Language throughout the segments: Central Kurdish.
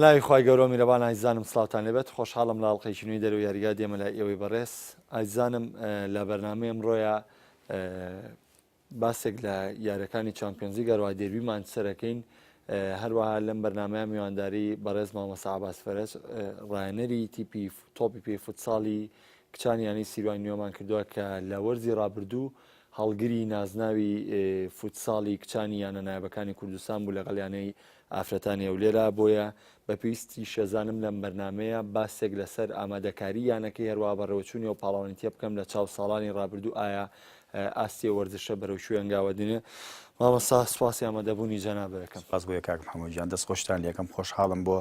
بەناوی خوای گەورەو میرەبان ئازیزانم سڵاوتان لێبێت خۆشحاڵم لە ئەڵقەیەکی نوێی دەرەوەی یاریگا دێمە لای ئێوەی بەڕێز ئازیزانم لە بەرنامەی ئەمڕۆیا باسێک لە یاریەکانی چامپیۆنزی گەروە دێربی مانچسەرەکەین هەروەها لەم بەرنمەیە میوانداری بەڕێز مامۆستا عباس فەرەج ڕایەنەری تیپی تۆپی پێی فوتساڵی کچانی یانەی سیروان نوێمان کردووە کە لە وەرزی ڕابردوو هەڵگری نازناوی فوتساڵی کچانی یانە نایابەکانی کوردستان بوو لەگەڵ یانەی ئافرەتانی هەولێرا، بۆیە بە پێویستی شەزانم لەم بەرنامەیە باسێک لەسەر ئامادەکاری یانەکەی هەروەها بەڕێوەچوونی ئەو پاڵەوانێتیە بکەم لە چاو ساڵانی ڕابردوو ئایا ئاستی ئەو وەرزشە بەرەو کوێ هەنگاوە دنێ؟ مامۆستا سوپاسی ئامادەبوونی جەنابت دەکەم. سوپاس بۆ کاک محمد گیان دەست خۆشتان لێکەم خۆشحاڵم بۆ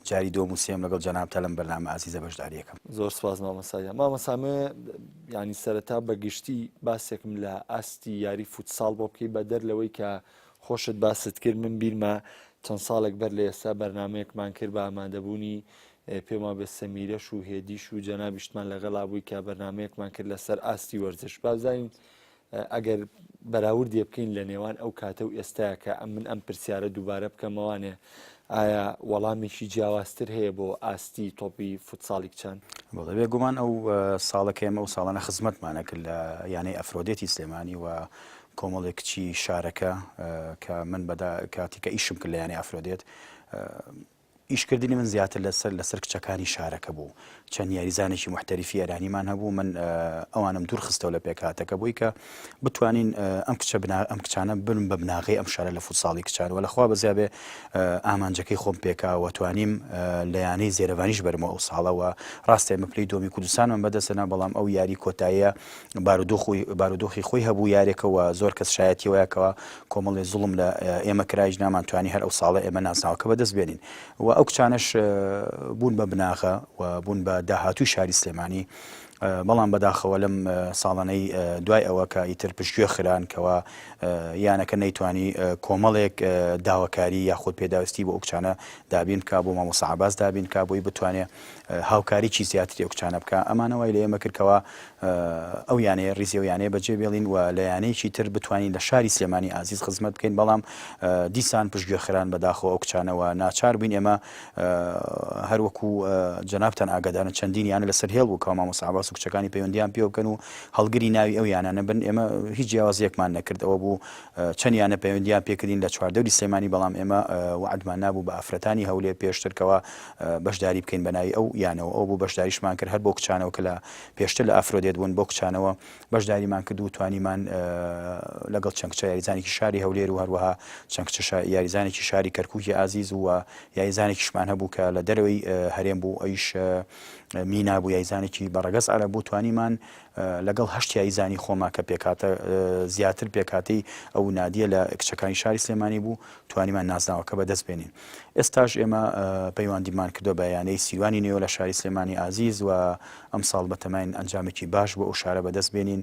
جاری دووەم و سێیەم لەگەڵ جەنابتا لەم بەرنامە ئازیزە بەشداری ئەکەم. زۆر سوپاس مامۆستا گیان. مامۆستا ئەمەوێ یانی سەرەتا بە گشتی باسێکم لە ئاستی یاری فوتساڵ بۆ بکەی بەدەر لەوەی کە خۆشت باست کرد من بیرمە چەند ساڵێک بەر لە ئێستا بەرنامەیەکمان کرد بە ئامادەبوونی پێم وابێ سەمیرەش و هێدیش و جەنابیشتمان لەگەڵا بووی کە بەرنامەیەکمان کرد لەسەر ئاستی وەرزش بازانین ئەگەر بەراوردێ بکەین لە نێوان ئەو کاتە و ئێستایا کە من ئەم پرسیارە دووبارە بکەمەوانێ ئایا وەڵامێکی جیاوازتر هەیە بۆ ئاستی تۆپی فوتساڵی کچان؟ بەڵێ بێگومان ئەو ساڵە کە ئێمە ئەو ساڵانە خزمەتمانە کرد لە یانەی ئەفرۆدێتی سلێمانی و کۆمەڵێک کچی شارەکە کە من بەدا کاتی کە ئیشم کرد لە یانەی ئەفرۆدێت ئیشکردنی من زیاتر لەسەر لەسەر کچەکانی شارەکە بوو. چەند یاریزانێکی موحتەریفی ئێرانیمان هەبوو، من ئەوانم دوور خستەوە لە پێکهاتەکە بۆی کە بتوانین ئەم کچە بنا ئەم کچانە بن بە بناغەی ئەم شارە لە فوتساڵی کچان و لەخوا بەزیا بێ ئامانجەکەی خۆم پێکا و توانیم لە یانەی زێرەڤانیش بەرمەوە ئەو ساڵە و ڕاستە ئێمە پلەی دووەمی کوردستانمان بەدەستهێنا بەڵام ئەو یاری کۆتاییە بارودۆخی بارودۆخی خۆی هەبوو یارێکە و زۆر کەس شایەتی وایە کەوا کۆمەڵێ زوڵم لە ئێمە کرایش نامانتوانی هەر ئەو ساڵە ئێمە نازناوەکە بەدەست بێنین و ئەو کچانەش بوون بە بناغە و بوون بە داهاتووی شاری سلێمانی بەڵام بەداخەوە لەم ساڵانەی دوای ئەوە کە ئیتر پشتگوێ خران کەوا یانەکە نەیتوانی کۆمەڵێک داواکاری یاخود پێداویستی بۆ ئەو کچانە دابین بکا بۆ مامۆستا عەباس دابین بکا بۆی بتوانێ هاوکاریی زیاتری ئەو کچانە بکا ئەمانە وای لە ئێمە کرد کەوا ئەو یانەیە ڕیزی ئەو یانەیە بەجێ بێڵین و لە یانەیەکی تر بتوانین لە شاری سلێمانی ئازیز خزمەت بکەین بەڵام دیسان پشتگوێ خران بەداخەوە ئەو کچانە و ناچار بووین ئێمە هەر وەکو جەنابتان ئاگادارن چەندین یانە لەسەر هێڵ بوو کەوا مامۆستا عەباس و کچەکانی پەیوەندیان پێوە بکەن و هەڵگری ناوی ئەو یانانە بن ئێمە هیچ جیاوازیەکمان نەکرد ئەوە بوو چەند یانە پەیوەندیان پێکردین لە چواردەوری سلێمانی بەڵام ئێمە وەعدمان نابوو بە ئافرەتانی هەولێر پێشتر کەوا بەشداری بکەین بە ناوی ئەو یانەوە ئەو بوو بەشداریشمان کرد هەر بۆ کچانەوە کە لە پێشتر لە ئافرۆدێت بوون بۆ کچانەوە بەشداریمان کرد و توانیمان لەگەڵ چەند کچە یاریزانێکی شاری هەولێر و هەروەها چەند کچە یاریزانێکی شاری کەرکوکی ئازیز و یاریزانێکیشمان هەبوو کە لە دەرەوەی هەرێم بوو ئەویش مینا بوو یاریزانێکی بە ڕەگەز عەرەب بوو توانیمان لەگەڵ هەشت یاریزانی خۆما کە پێکهاتە زیاتر پێکهاتەی ئەو نادیە لە کچەکانی شاری سلێمانی بوو توانیمان نازناوەکە بەدەست بێنین. ئێستاش ئێمە پەیوەندیمان کردووە بە یانەی سیروانی نوێ لە شاری سلێمانی ئازیز و ئەمساڵ بەتەماین ئەنجامێکی باش بۆ ئەو شارە بەدەست بێنین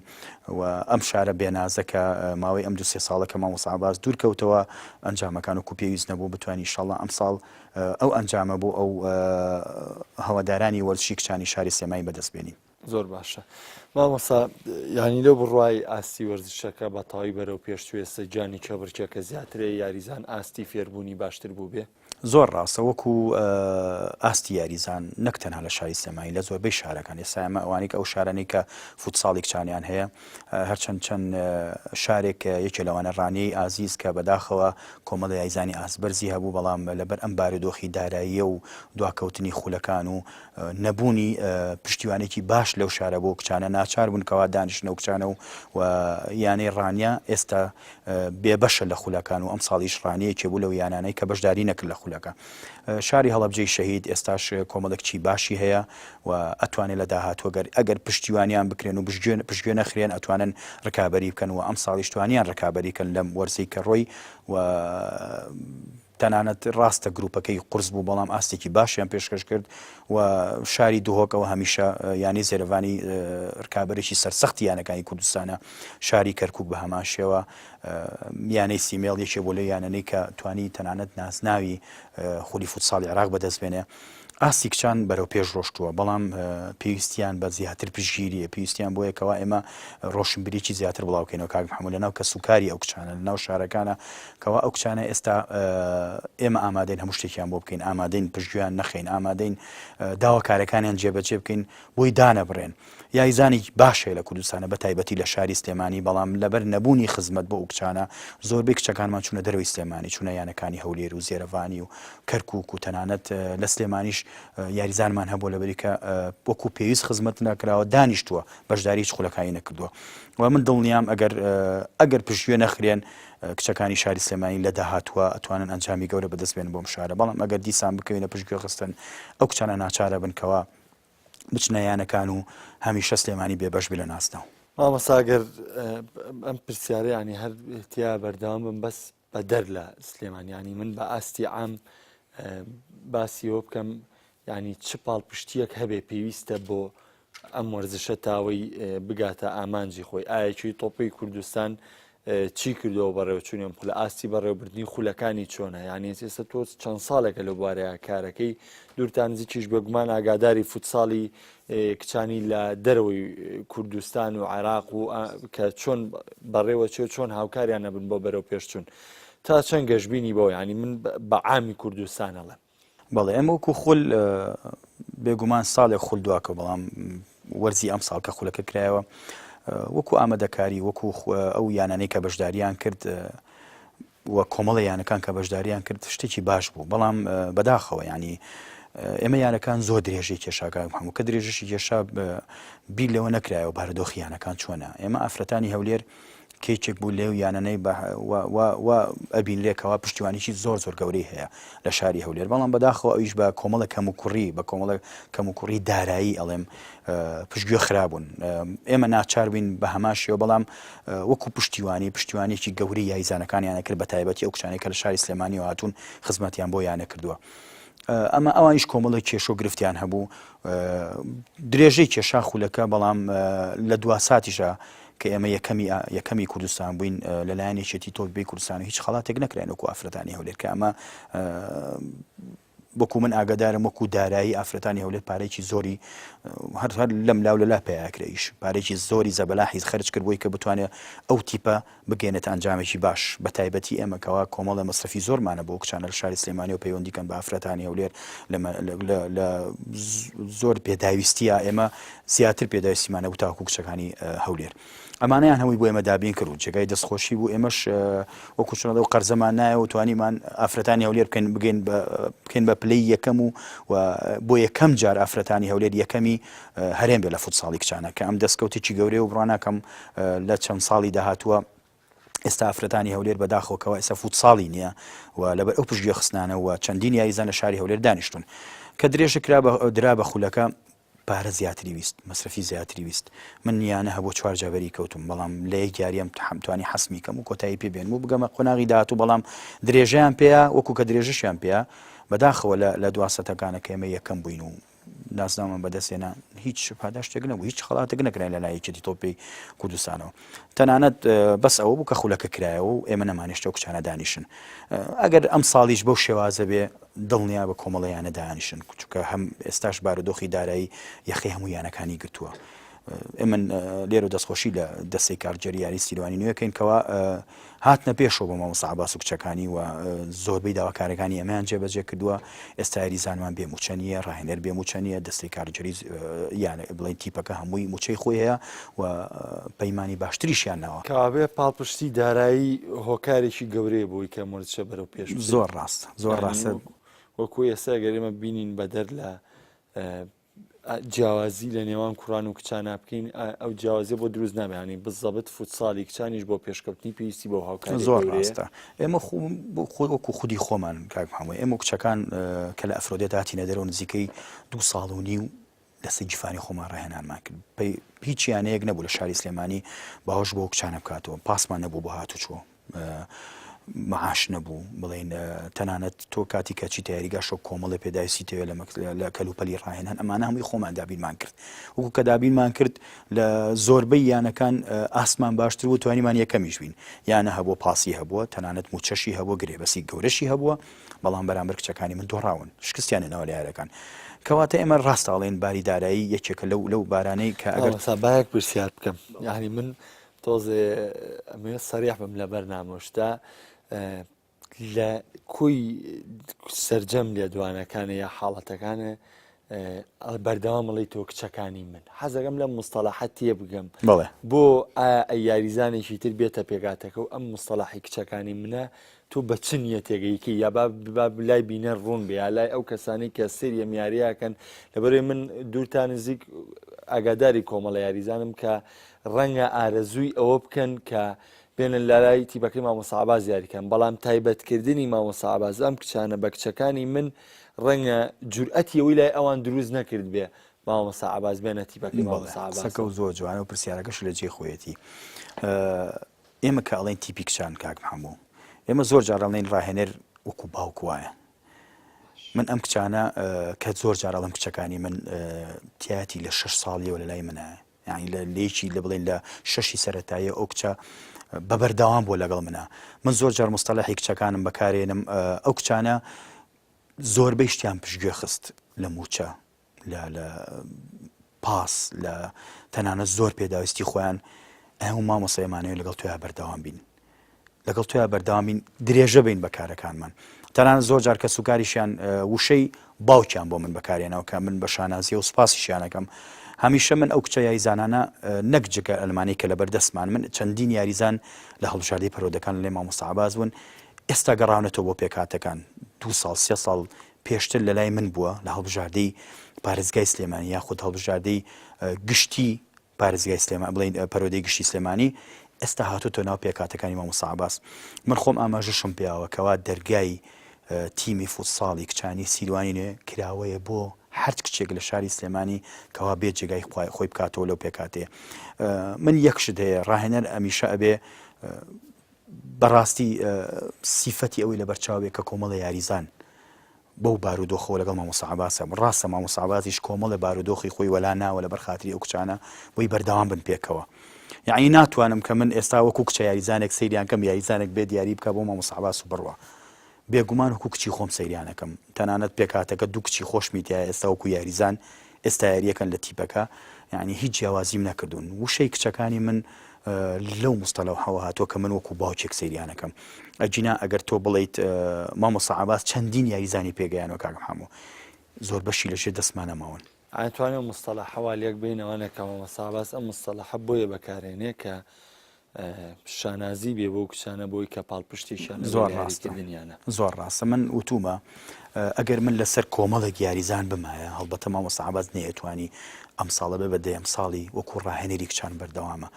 و ئەم شارە بێنازە کە ماوەی ئەم دوو سێ ساڵە کە مامۆستا عەباس دوور کەوتەوە ئەنجامەکان وەکو پێویست نەبوو بتوانین ئیشەڵڵا ئەمساڵ ئەو ئەنجامە بۆ ئەو هەوادارانی وەرزشی کچانی شاری سلێمانی بەدەست بێنین. زۆر باشە مامۆستا یانی لەو بڕوای ئاستی وەرزشەکە بە تەواوی بەرەو پێش چوو ئێستا گیانی کێبڕکێکە زیاترە یاریزان ئاستی فێربوونی باشتر بوو بێ؟ زۆر ڕاستە وەکو ئاستی یاریزان نەک تەنها لە شاری سلێمانی لە زۆربەی شارەکان ئێستا ئێمە ئەوانەی کە ئەو شارانەی کە فوتساڵی کچانیان هەیە هەرچەند چەند شارێک یەکێ لەوانە ڕانیەی ئازیز کە بەداخەوە کۆمەڵی یاریزانی ئاست بەرزی هەبوو بەڵام لەبەر ئەم بارودۆخی داراییە و دواکەوتنی خولەکان و نەبوونی پشتیوانێکی باش لەو شارە بۆ کچانە ناچار بوون کەوا دانیشتن ئەو کچانە و و یانەی ڕانیە ئێستا بێبەشە لە خولەکان و ئەم ساڵیش ڕانیە یەکێ بوو لەو یانانەی کە بەشداری نەکرد لە خولەکە شاری هەڵەبجەی شەهید ئێستاش کۆمەڵێک کچی باشی هەیە و ئەتوانێت لە داهاتوو گەر ئەگەر پشتیوانیان بکرێن و پشتگوێ پشتگوێ نەخرێن ئەتوانن ڕکابەری بکەن و ئەم ساڵیش توانیان ڕکابەری کەن لەم وەرزەی کە ڕۆی و تەنانەت ڕاستە گروپەکەی قورس بوو، بەڵام ئاستێکی باشیان پێشکەش کرد و شاری دهۆک ئەوە هەمیشە یانەی زێرەڤانی رکابەرێکی سەرسەختی یانەکانی کوردستانە، شاری کەرکوک بە هەمان شێوە، یانەی سیمێڵ یەکێ بوو لەو یانەنەی کە توانی تەنانەت نازناوی خولی فوتساڵی عێراق بەدەست بێنێ. ئاستی کچان بەرەو پێش ڕۆشتووە، بەڵام پێویستیان بە زیاتر پشتگیرییە، پێویستیان بۆیە کەوا ئێمە ڕۆشنبیریی زیاتر بڵاوکەینەوە کاک محەممەد لەناو کەسوکاری ئەو کچانە، لەناو شارەکانە کەوا ئەو کچانە ئێستا ئێمە ئامادەین هەموو شتێکیان بۆ بکەین، ئامادەین پشتگوێیان نەخەین، ئامادەین داواکارەکانیان جێبەجێ بکەین بۆی دانەبڕێن. یاریزانێکی باش هەیە لە کوردستانە بە تایبەتی لە شاری سلێمانی بەڵام لەبەر نەبوونی خزمەت بۆ ئەو کچانە زۆربەی کچەکانمان چوونە دەرەوەی سلێمانی چوونە یانەکانی هەولێر و زێرەڤانی و کەرکوک و تەنانەت لە سلێمانیش یاریزانمان هەبووە لەبەری کە وەکو پێویست خزمەت نەکراوە دانیشتووە بەشداری هیچ خولەکانی نەکردووە و من دڵنیام ئەگەر ئەگەر پشتگوێ نەخرێن کچەکانی شاری سلێمانی لە داهاتووە ئەتوانن ئەنجامی گەورە بەدەست بێنن بۆم شارە بەڵام ئەگەر دیسان بکەوینە پشتگوێ خستن ئەو کچانە ناچارە بن کەوا بچنە یانەکان و هەمیشە سلێمانی بێبەش بێ لە ناسناو. مامۆستا گەر ئەم پرسیارە ینی هەر تیا بەردەوام بم بەس بەدەر لە سلێمان ینی من بە ئاستی عام باسیەوە بکەم ینی چ پاڵپشتیەک هەبێ پێویستە بۆ ئەم وەرزشە تاوەی بگاتە ئامانجی خۆی ئایەکی تۆپی کوردستان چی کردەوە بەڕێوەچوونی ئەم خولە ئاستی بەڕێوەبردنی خولەکانی چۆنە یعنی ئێستا تۆ چەند ساڵێکە لە بوارەیە کارەکەی دوورتان نزیکیش بێگومان ئاگاداری فوتساڵی کچانی لە دەرەوەی کوردستان و عێراق و کە چۆن بەڕێوە چێ چۆن هاوکاریان نەبن بۆ بەرەو پێشچوون تا چەند گەشببینی بۆ ینی من بە عامی کوردستانەڵێم بەڵێ ئێمە وەکو خول بێگومان ساڵێک خول دواکە بەڵام وەرزی ئەم ساڵ کە خولەکە کرایەوە وەکو ئامادەکاری وەکو ئەو یانانەی کە بەشداریان کرد و کۆمەڵە یانەکان کە بەشداریان کرد شتێکی باش بوو بەڵام بەداخەوە ینی ئێمە یانەکان زۆر درێژەی کێشاکان هەموو کە درێژەشی کێشا بیر لەوە نەکرایەوە بارودۆخی یانەکان چۆنە ئێمە ئافرەتانی هەولێر کێکێک بوو لەو یانەنەی وا ئەبینرێ کەوا پشتیوانیی زۆر زۆر گەورەی هەیە لە شاری هەولێر بەڵام بەداخەوە ئەویش بە کۆمەڵە کەموکوڕی بە کۆمەڵە کەموکوڕی دارایی ئەڵێم پشتگوێ خرابوون ئێمە ناچار بووین بە هەمان شێوە بەڵام وەکو پشتیوانی پشتیوانێکی گەورەی یاریزانەکانیانە کرد بە تایبەتی ئەو کچانەی کە لە شاری سلێمانیەوە هاتوون خزمەتیان بۆ یانە کردووە. ئەمە ئەوانیش کۆمەڵێک کێشە و گرفتیان هەبوو درێژەی کێشا خولەکە بەڵام لە دوا ساتیشە کە ئێمە یەکەمی یەکەمی کوردستان بووین لەلایەن یەکێتی تۆپی پێی کوردستان و هیچ خەڵاتێک نەکراین وەکو ئافرەتانی هەولێر کە ئەمە وەکو من ئاگادارم وەکو دارایی ئافرەتانی هەولێر پارێکی زۆری هەر هەر لەم لاو لەلا پیاکرێیش پارێکی زۆری زەبەلاحی خەرج کرد بۆی کە بتوانێت ئەو تیپە بگەێنێتە ئەنجامێکی باش بە تایبەتی ئێمە کەوا کۆمەڵێ مەسرەفی زۆرمانە بۆ کچانە لە شاری سلێمانی و پەیوەندی کەن بە ئافرەتانی هەولێر لە زۆر پێداویستیە ئێمە زیاتر پێداویستیمانە بوو تاکو کچەکانی هەولێر ئەمانەیان هەمووی بۆ ئێمە دابین کرد و جێگای دەستخۆشی بوو ئێمەش وەکو چۆن ئەو قەرزەمان نایەوە توانیمان ئافرەتانی هەولێر بکەین بگەین بکەین بە پلەی یەکەم و بۆ یەکەم جار ئافرەتانی هەولێر یەکەمی هەرێم بێ لە فوتساڵی کچانە کە ئەم دەستکەوتێکی گەورەیە و بڕواناکەم لە چەند ساڵی داهاتووە ئێستا ئافرەتانی هەولێر بەداخەوە کەوا ئێستا فوتساڵی نییە و لەبەر ئەو پشتگوێ خستنانە و چەندین یاریزان لە شاری هەولێر دانیشتون کە درێژە کرا بە درا بە خولەکە پارە زیاتری ویست مەسرەفی زیاتری ویست من یانە هەبوو چوار جابەری کەوتم بەڵام لە یەک یاریەم حەمتوانی حەسمی کەم و کۆتایی پێ بێنم و بگەمە قۆناغی داهاتوو بەڵام درێژەیان پێیا وەکو کە درێژەشیان پێیا بەداخەوە لە لە دوا سەتەکانە کە ئێمە یەکەم بووین و نازناومان بەدەستهێنا هیچ پاداشتێک نەبوو هیچ خەڵاتێک نەکراین لە لای یەکێتی تۆپی کوردستانەوە تەنانەت بەس ئەوە بوو کە خولەکە کرایەوە و ئێمە نەمانێشتەوە کچانە دانیشن ئەگەر ئەم ساڵیش بەو شێوازە بێ دڵنیا بە کۆمەڵیانە دانیشن چونکە هەم ئێستاش بارودۆخی دارایی یەخەی هەموو یانەکانی گرتووە ئێمن لێرە دەستخۆشی لە دەستەی کارگێری یاری سیروانی نوێکەین کەوا هاتنە پێشەوە بۆ مامۆستا عەباس و کچەکانی و زۆربەی داواکارەکانی ئێمەیان جێبەجێ کردووە ئێستا یاریزانمان بێ موچە نییە ڕاهێنەر بێ موچە نییە دەستەی کارگێری یانە بڵێن تیپەکە هەمووی موچەی خۆی هەیە و پەیمانی باشتریشیان ناوە. کەوابێ پاڵپشتی دارایی هۆکارێکی گەورەیە بۆی کە ئەم وەرزشە بەرەو پێش بچێت. زۆر ڕاستە زۆر ڕاستە. وەکو ئێستا گەر ئێمە بینین بەدەر لە جیاوازی لە نێوان کوڕان و کچانا بکەین ئەو جیاوازیە بۆ دروست نابێت ینی بزەبت فوتساڵی کچانیش بۆ پێشکەوتنی پێویستی بۆ هاوکاری زۆر ڕاستە ئێمە خۆی وەکو خودی خۆمان کاک محەممەد ئێمە کچەکان کە لە ئەفرۆدێت هاتینە دەرەوە نزیکەی دو ساڵ و نیو لەسەر گیفانی خۆمان ڕاهێنانمان کرد هیچ یانەیەک نەبوو لە شاری سلێمانی باوەش بۆ کچانە بکاتەوە پاسمان نەبوو بۆ هاتوچۆ معاش نەبوو بڵێن تەنانەت تۆ کاتی کە چیتە یاریگا شۆک کۆمەڵی پێداویستی تەوێ لە کەلوپەلی ڕاهێنان ئەمانە هەمووی خۆمان دابینمان کرد وەکو کە دابینمان کرد لە زۆربەی یانەکان ئاسمان باشتر بوو توانیمان یەکەمیش بین یانە هەبوو پاسی هەبووە تەنانەت موچەشی هەبوو گرێبەسی گەورەشی هەبووە بەڵام بەرامبەر کچەکانی من دۆڕاون شکستیان هێناوە لە یارەکان. کەواتە ئێمە ڕاستە ئەڵێین باری دارایی یەکێکە لەو لەو بارانەی کە ئەگەر مامۆستا با یەک پرسیار بکەم یعنی من تۆزێ ئەمەوێت سەریح بم لە بەرنامەشدا لە کۆی سەرجەم لێدوانەکانە یا حاڵەتەکانە بەردەوام ئەڵێی تۆ کچەکانی من حەزەکەم لەم مستەڵەحە تێبگەم بەڵێ. بۆ ئایا ئەی یاریزانێکی تر بێتە پێکاتەکە و ئەم مستەڵەحی کچەکانی منە تۆ بە چ نیەتێک ئەیکەی یا با با لای بینەر ڕوون بێ یا لای ئەو کەسانەی کە سەیری ئەم یارییەکەن لەبەرەی من دوور تا نزیک ئاگاداری کۆمەڵە یاریزانم کە ڕەنگە ئارەزووی ئەوە بکەن کە بێنن لالای تیپەکەی مامۆستا عەباس یاری کەن بەڵام تایبەتکردنی مامۆستا عەباس ئەم کچانە بە کچەکانی من ڕەنگە جورئەتی ئەوەی لای ئەوان دروست نەکردبێ مامۆستا عەباس بێنە تیپەکەی بەڵێ مامۆستا قسەکە عەباسەوە. و زۆر جوانە و پرسیارەکەش لە جێی خۆیەتی ئێمە کە ئەڵێن تیپی کچان کاک محەموو ئێمە زۆر جار ئەڵێن ڕاهێنەر وەکو باوک وایە من ئەم کچانە کە زۆر جار ئەڵێم کچەکانی من تیاتی لە شەش ساڵیەوە لە لای منە یانی لە لێکی لە بڵێن لە شەشی سەرەتاییە ئەو کچە بە بەردەوام بووە لەگەڵ منە من زۆر جار مستەلەحی کچەکانم بەکارێنم ئەو کچانە زۆربەی شتیان پشتگوێ خست لە موچە لە لە پاس لە تەنانەت زۆر پێداویستی خۆیان ئەو مامۆستا ئێمانەوە لەگەڵ تۆیا بەردەوام بین لەگەڵ تۆیا بەردەوام بین درێژە بین بە کارەکانمان تەنانەت زۆر جار کەسوکاریشیان وشەی باوکیان بۆ من بەکارێنەوە کە من بە شانازیە و سوپاسیشیانەکەم هەمیشە من ئەو کچە یاریزانانە نەک جگە ئەلمانی کە لەبەر دەستمان من چەندین یاریزان لە هەڵبژاردەی پەرۆدەکان لێ مامۆستا عەباس بوون ئێستا گەڕاونەتەوە بۆ پێکهاتەکان دو ساڵ سێ ساڵ پێشتر لە لای من بووە لە هەڵبژاردەی پارێزگای سلێمانی یاخود هەڵبژاردەی گشتی پارێزگای سلێمان بڵێین پەروەردەی گشتی سلێمانی ئێستا هاتۆتە ناو پێکهاتەکانی مامۆستا عەباس من خۆم ئاماژەشم پیاوە کەوا دەرگای تیمی فوتساڵی کچانی سیروانی نوێ کراوەیە بۆ هەرچ کچێک لە شاری سلێمانی کەوا بێ جێگای خۆی بکاتەوە لەو پێکاتێ من یەک شت هەیە ڕاهێنەر ئەمیشە ئەبێ بەڕاستی سیفەتی ئەوەی لەبەرچاوێ کە کۆمەڵە یاریزان بەو بارودۆخەوە لەگەڵ مامۆستا عەباسە ڕاستە مامۆستا عەباسیش کۆمەڵێ بارودۆخی خۆی وەلا ناوە لەبەر خاتری ئەو کچانە بۆی بەردەوام بن پێکەوە یەعنی ناتوانم کە من ئێستا وەکو کچە یاریزانێک سەیریان کەم یاریزانێک بێت یاری بکە بۆ مامۆستا عەباس و بڕوا بێگومان وەکو کچی خۆم سەیریانەکەم تەنانەت پێکهاتەکە دوو کچی خۆشمی تایە ئێستا وەکو یاریزان ئێستا یاریەکەن لە تیپەکە یعنی هیچ جیاوازیم نەکردوون وشەی کچەکانی من لەو مستەلەوحەوە هاتووە کە من وەکو باوکێک سەیریانەکەم ئەگینا ئەگەر تۆ بڵیت مامۆستا عەباس چەندین یاریزانی پێگەیانەوە کاک محەموو زۆر بەشی لەژێر دەستمانە ماون. ئەتوانێ ئەو مستەڵەحە وا لێک بەینەوە نە کە مامۆستا عەباس ئەم مستەڵەحە بۆیە بەکارێنێ کە شانازی بێ بۆ کچانە بۆی کە پاڵپشتێکیان زۆر ڕاستە زۆر ڕاستە من وتومە ئەگەر من لەسەر کۆمەڵێک یاریزان بمایە هەڵبەتە مامۆستا عەباس نەیەتوانی ئەم ساڵە بێ بە دەیەم ساڵی وەکو ڕاهێنەری کچان بەردەوامە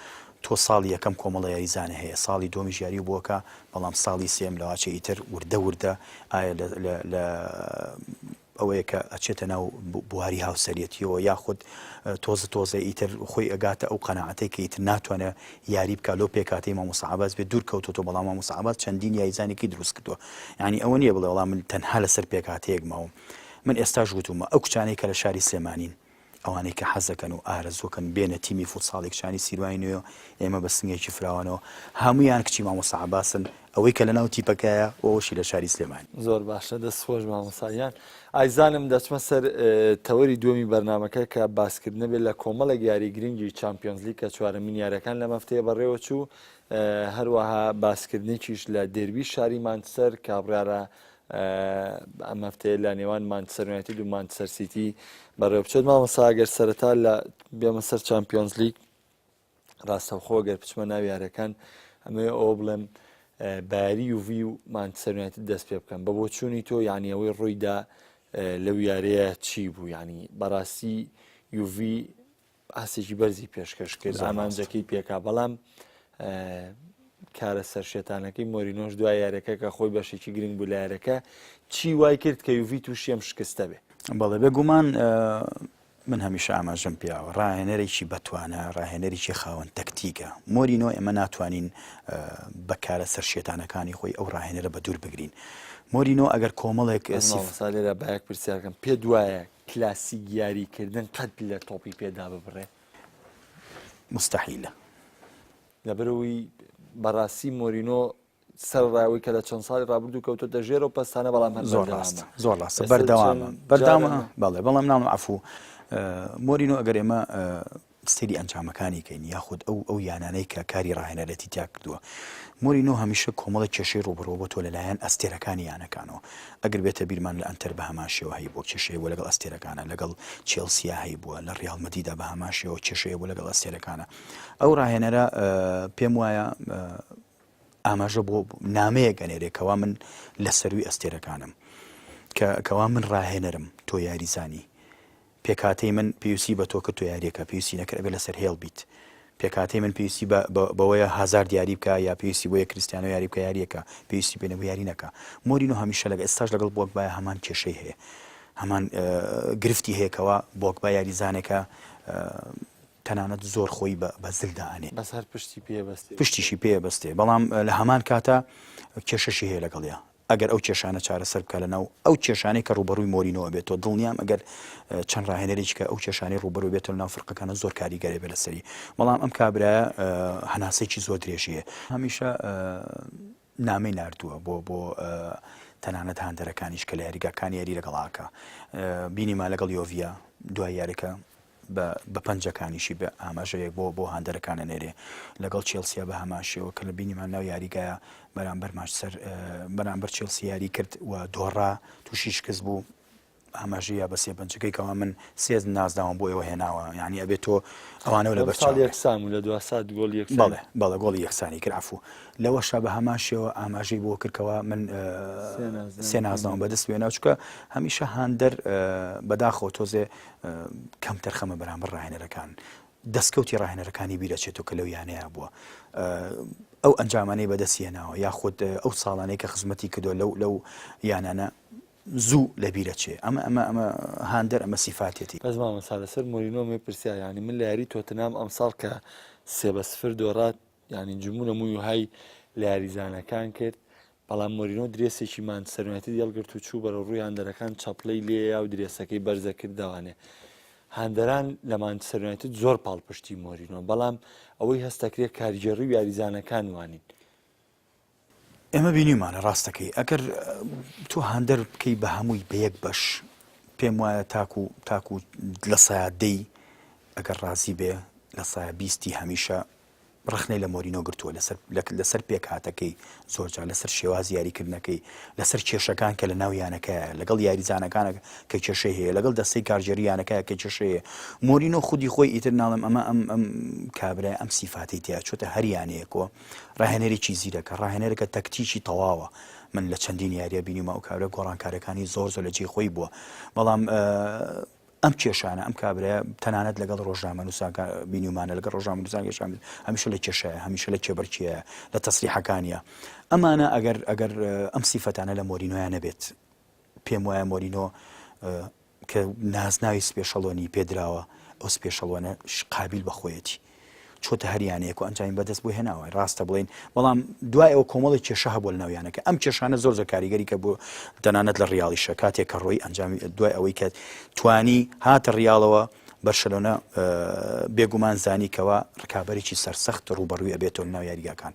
تۆ ساڵی یەکەم کۆمەڵە یاریزانە هەیە ساڵی دووەمیش یاری بۆکە بەڵام ساڵی سێم لەواچێ ئیتر وردە وردە ئایا لە ئەوەیە کە ئەچێتە ناو بواری هاوسەریەتیەوە یاخود تۆزە تۆزە ئیتر خۆی ئەگاتە ئەو قەناعەتەی کە ئیتر ناتوانێت یاری بکا لەو پێکهاتەی مامۆستا عەباس بێت دوور کەوتۆتەوە بەڵام مامۆستا عەباس چەندین یاریزانێکی دروست کردووە یعنی ئەوە نییە بڵێ وەڵا من تەنها لەسەر پێکهاتەیەک ماوم من ئێستاش وتومە ئەو کچانەی کە لە شاری سلێمانین ئەوانەی کە حەزەکەن و ئارەزوەکەن بێنە تیمی فوتساڵی کچانی سیروانی نوێ ئێمە بە سنگێکی فراوانەوە هەمویان کچی مامۆستا عەباسن ئەوەی کە لەناو تیپەکەیە و ئەوەشی لە شاری سلێمانی. زۆر باشە دەست خۆش مامۆستا گیان. ئایزانم دەچمە سەر تەوەری دووەمی بەرنامەکە کە باسکردنە بێت لە کۆمەڵێک یاری گرنگی چامپیۆنزلیگ کە چوارەمین یاریەکان لەم هەفتەیە بەڕێوە چوو هەروەها باسکردنێکیش لە دێربی شاری مانچستەر کە بڕیارە ئەم هەفتەیە لە نێوان مانچستەر یونایتد و مانچستەر سیتی بەڕێوە بچێت مامۆستا ئەگەر سەرەتا لە بێمە سەر چامپیۆنزلیگ ڕاستەوخۆ گەر بچمە ناو یارەکان ئەمەوێ ئەوە بڵێم بە یاری یوڤی و مانچستەر یونایتد دەست پێ بکەم بە بۆچوونی تۆ یعنی ئەوەی ڕوویدا لەو یاریە چی بوو یعنی بەڕاستی یوڤی ئاستێکی بەرزی پێشکەش کرد ئامانجەکەی پێکا بەڵام کارە سەرشێتانەکەی مۆرینۆش دوای یارەکە کە خۆی بەشێکی گرنگ بوو لە یارەکە چی وای کرد کە یوڤی تووشی ئەم شکستە بێ؟ بەڵێ بێگومان من هەمیشە ئاماژەم پیاوە ڕاهێنەرێکی بەتوانە ڕاهێنەرێکی خاوەن تەکتیکە مۆرینۆ ئێمە ناتوانین بە کارە سەرشێتانەکانی خۆی ئەو ڕاهێنەرە بە دوور بگرین مۆرینۆ ئەگەر کۆمەڵێک سیف لێرە با یەک پرسیارکەم پێت وایە کلاسیک یاریکردن قەت لە تۆپی پێ داببڕێ؟ مستحیلە. لەبەرئەوەی بەڕاستی مۆرینۆ. سەرەڕای ئەوەی کە لە چەند ساڵی ڕابردوو کەوتۆتە ژێرەوە پەستانە بەڵام هەر زۆر ڕاست زۆر ڕاستە بەردەوامە بەردەوامە بەڵێ بەڵام ناڵم عەفوو مۆرینۆ ئەگەر ئێمە سەیری ئەنجامەکانی کەین یاخود ئەو ئەو یانانەی کە کاری ڕاهێنەرێتی تیا کردووە مۆرینۆ هەمیشە کۆمەڵێک کێشەی ڕووبەڕوو بۆتەوە لەلایەن ئەستێرەکانی یانەکانەوە ئەگەر بێتە بیرمان لە ئەنتەر بە هەمان شێوە هەیبووە کێشەی بووە لەگەڵ ئەستێرەکانە لەگەڵ چێڵسیا هەیبووە لە ڕیاڵ مەدریدا بە هەمان شێوە کێشەی بوو لەگەڵ ئەستێرەکانە ئەو ڕاهێنەرە پێم وایە ئاماژە بۆ نامەیەک ئەنێرێ کەوا من لە سەروی ئەستێرەکانم کە کەوا من ڕاهێنەرم تۆ یاریزانی پێکهاتەی من پێویستی بە تۆ کرد تۆ یاریەکە پێویستی نەکرد ئەبێ لەسەر هێڵ بیت پێکهاتەی من پێویستی بە بەوەیە هازارد یاری بکا یا پێویستی بۆیە کریستیانۆ یاری بکا یاریەکە پێویستی پێ نەبوو یاری نەکا مۆرینۆ هەمیشە لەگە ئێستاش لەگەڵ بۆگبایە هەمان کێشەی هەیە هەمان گرفتی هەیە کەوا بۆگبا یاریزانێکە تەنانەت زۆر خۆی بە زل دائەنێ بەس هەر پشتی پێ بەستێ پشتیشی پێ بەستێ بەڵام لە هەمان کاتە کێشەشی هەیە لەگەڵیا ئەگەر ئەو کێشانە چارەسەر بکا لەناو ئەو کێشانەی کە ڕووبەڕووی مۆرینۆ ئەبێتەوە دڵنیام ئەگەر چەند ڕاهێنەرێکی کە ئەو کێشانەی ڕووبەروو بێتەوە لەناو فرقەکانە زۆر کاریگەرە بێ لەسەری بەڵام ئەم کابرایە هەناسەیەکی زۆر درێژی هەیە هەمیشە نامەی ناردووە بۆ بۆ تەنانەت هاندەرەکانیش کە لە یاریگاکان یاری لەگەڵاکە بینیمان لەگەڵ یۆڤیا دوای یاریەکە بە پەنجەکانیشی بە ئاماژەیەک بۆ بۆ هاندەرەکان ئەنێرێ لەگەڵ چێڵسیا بە هەمان شێوە کە لە بینیمان ناو یاریگایە بەرامبەر ماچسەر بەرامبەر چێڵسی یاری کرد و دۆڕا تووشی شکست بوو ئاماژەیە بە سێ پەنجەکەی کەوا من سێ نازناوم بۆ ئێوە هێناوە یعنی ئەبێت تۆ ئەوانەوە لە بەرچاو یەکسان و لە دوا سات گۆڵی یەکسان بەڵێ بەڵێ گۆڵی یەکسانی کرد عەفوو لەوەشا بە هەمان شێوە ئاماژەی بۆ کرد کەوا من سێ نازناوم بەدەست وێنا چونکە هەمیشە هاندەر بەداخەوە تۆزێ کەمتەرخەمە بەرامبەر ڕاهێنەرەکان دەستکەوتی ڕاهێنەرەکانی بیرەچێتەوە کە لەو یانەیە بووە ئەو ئەنجامانەی بەدەست هێناوە یاخود ئەو ساڵانەی کە خزمەتی کردووە لەو لەو یانانە زوو لە بیرەچێ ئەمە ئەمە ئەمە هاندەر ئەمە سیفاتێتی. بەس مامۆستا لەسەر مۆرینۆ مێ پرسیار یانی من لە یاری تۆتنهام ئەمساڵ کە 3-0 دۆڕا یانی جمونە موی و های لە یاریزانەکان کرد بەڵام مۆرینۆ درێسێکی مانچستەر یونایتدی هەڵگرت و چوو بەرەو ڕووی هاندەرەکان چەپڵەی لێیا و درێسەکەی بەرزە کردەوانێ هاندەران لە مانچستەر یونایتد زۆر پاڵپشتی مۆرینۆ بەڵام ئەوەی هەستەکرێت کارگێڕی و یاریزانەکان وانین. ئێمە بینیومانە ڕاستەکەی ئەگەر تۆ هاندەر بکەی بە هەمووی بە یەک بەش پێم وایە تاکو تاکو لە سایادەی ئەگەر ڕازی بێ لە سایە بیستی هەمیشە ڕەخنەی لە مۆرینۆ گرتووە لەسەر لەسەر پێکهاتەکەی زۆرجار لەسەر شێوازی یاریکردنەکەی لەسەر کێشەکان کە لە ناو یانەکەیە لەگەڵ یاریزانەکانە کە کێشەی هەیە لەگەڵ دەستەی کارگێری یانەکەیە کە کێشەی هەیە مۆرینۆ خودی خۆی ئیتر ناڵێم ئەمە ئەم ئەم کابرای ئەم سیفاتی تیا چۆتە هەر یانەیەکەوە ڕاهێنەرێکی زیرەکە ڕاهێنەرەکە تەکتیکی تەواوە من لە چەندین یاریە بینیمە ئەو کابرا گۆڕانکارەکانی زۆر زۆر لە جێی خۆی بووە بەڵام ئەم کێشانە ئەم کابرایە تەنانەت لەگەڵ ڕۆژنامەنووسان بینیومانە لەگەڵ ڕۆژنامەنووسان کێشان هەمیشە لە کێشەیە هەمیشە لە کێبەرکێیە لە تەسریحەکانیە ئەمانە ئەگەر ئەگەر ئەم سیفەتانە لە مۆرینۆیان نەبێت پێم وایە مۆرینۆ کە نازناوی special one ی پێدراوە ئەو special one ە قابیل بە خۆیەتی چۆتە هەر یانەیەک و ئەنجامی بەدەست بۆ هێناوە ڕاستە بڵین بەڵام دوای ئەوە کۆمەڵی کێشە هەبوو لە ناو یانەکە ئەم کێشانە زۆر زۆر کاریگەری کە بۆ تەنانەت لە ڕیاڵیشە کاتێک کە ڕۆی ئەنجامی دوای ئەوەی کە توانی هاتە ڕیاڵەوە بەرشەلۆنە بێگومان زانی کەوا ڕکابەرێکی سەرسەخت ڕووبەڕووی ئەبێتەوە لە ناو یاریگاکان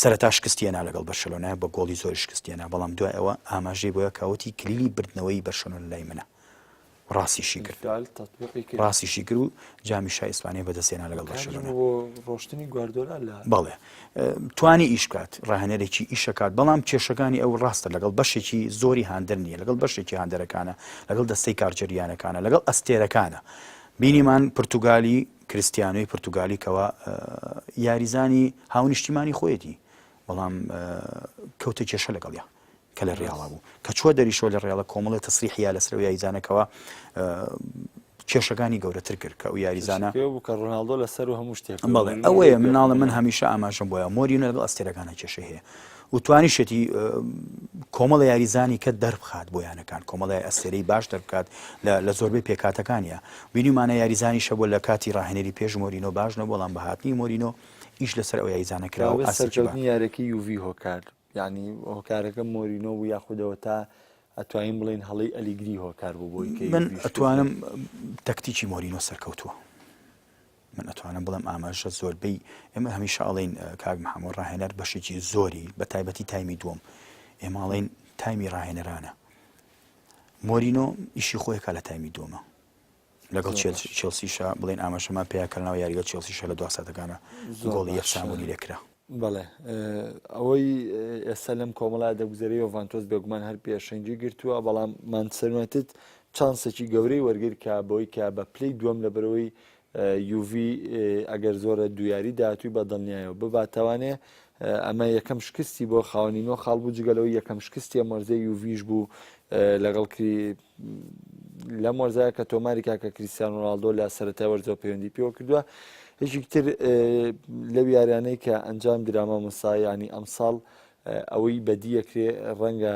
سەرەتا شکستی هێنا لەگەڵ بەرشەلۆنە بە گۆڵی زۆری شکستی هێنا بەڵام دوای ئەوە ئاماژەی بۆیە کاوتی کلیلی بردنەوەی بەرشەلۆنە لای منە ڕاستیشی کرد ڕاستیشی کرد و جامی شای ئیسپانیا بەدەستێنا لەگەڵ بەرشەلۆنە ڕۆشتنی گواردۆلا لە بەڵێ توانی ئیش بکات ڕاهێنەرێکی ئیشەکات بەڵام کێشەکانی ئەو ڕاستە لەگەڵ بەشێکی زۆری هاندەر نییە لەگەڵ بەشێکی هاندەرەکانە لەگەڵ دەستەی کارگێریانەکانە لەگەڵ ئەستێرەکانە بینیمان پرتوگالی کریستیانۆی پرتوگالی کەوا یاریزانی هاونیشتیمانی خۆیەتی بەڵام کەوتە کێشە لەگەڵیا کە لە ڕیاڵا بوو کە چوە دەریشەوە لە ڕیاڵە کۆمەڵی تەسریحیا لەسەر یاریزانەکەەوە کێشەکانی گەورەتر کرد کە ئەو یاریزانە کە ڕۆناڵدۆ لەسەر و هەموو شتێک بەڵێ ئەوەیە مناڵە من هەمیشە ئاماژەم بۆیە مۆرینۆ لەگەڵ ئەستێرەکانە کێشەی هەیە و توانیشێتی کۆمەڵە یاریزانی کە دەربخات بۆ یانەکان کۆمەڵی ئەستێرەی باش دەربکات لە زۆربەی پێکاتەکانە بینیمانە یاریزانی شەبوو لە کاتی ڕاهێنەری پێش مۆرینۆ باش نەبوو بەڵام بە هاتنی مۆرینۆ ئیش لەسەر ئەو یاریزانە کرا و سەرکەوتنی یارەکەی یوڤی هۆکار یعنی هۆکارەکە مۆرینۆ بوو یاخودەوە تا ئەتوانین بڵێین هەڵەی ئەلیگری هۆکار بوو بۆی من ئەتوانم تەکتیکی مۆرینۆ سەرکەوتووە. من ئەتوانم بڵێم ئاماژە زۆربەی ئێمە هەمیشە ئەڵێین کاک محەممەد ڕاهێنەر بەشێکی زۆری بە تایبەتی تایمی دووەم ئێمە ئەڵێین تایمی ڕاهێنەرانە مۆرینۆ ئیشی خۆیکا لە تایمی دووەمە لەگەڵ چێلسیشە بڵێن ئاماژەمان پێیا کە ناو یاریگە چێلسیشە لە دوا ساتەکانە گۆڵی یەکسانبوونی لێکرا. بەڵێ ئەوەی ئێستا لەم کۆمەڵە دەگوزەرێ یۆڤانتۆس بێگومان هەر پێشەنگی گرتووە بەڵام مانچستەر یونایتد چانسێکی گەورەی وەرگر کە بۆی کە بە پلەی دووەم لە بەرەوەی یوڤی ئەگەر زۆرە دویاری داهاتووی بە دڵنیایەوە بباتەوانێ ئەمە یەکەم شکستی بۆ خاوەنی نۆ خاڵ بوو جگەلەوەی یەکەم شکستی ئەم وەرزەی یوڤیش بوو لەگەڵ لەم وەرزە کە تۆماری کاکە کریستیان ڕۆناڵدۆ لە سەرەتای وەرزەوە پەیوەندی پێوە کردووە یەکێک تر لەو یاریانەی کە ئەنجام درا مامۆستا ینی ئەمساڵ ئەوەی بەدیەکرێ ڕەنگە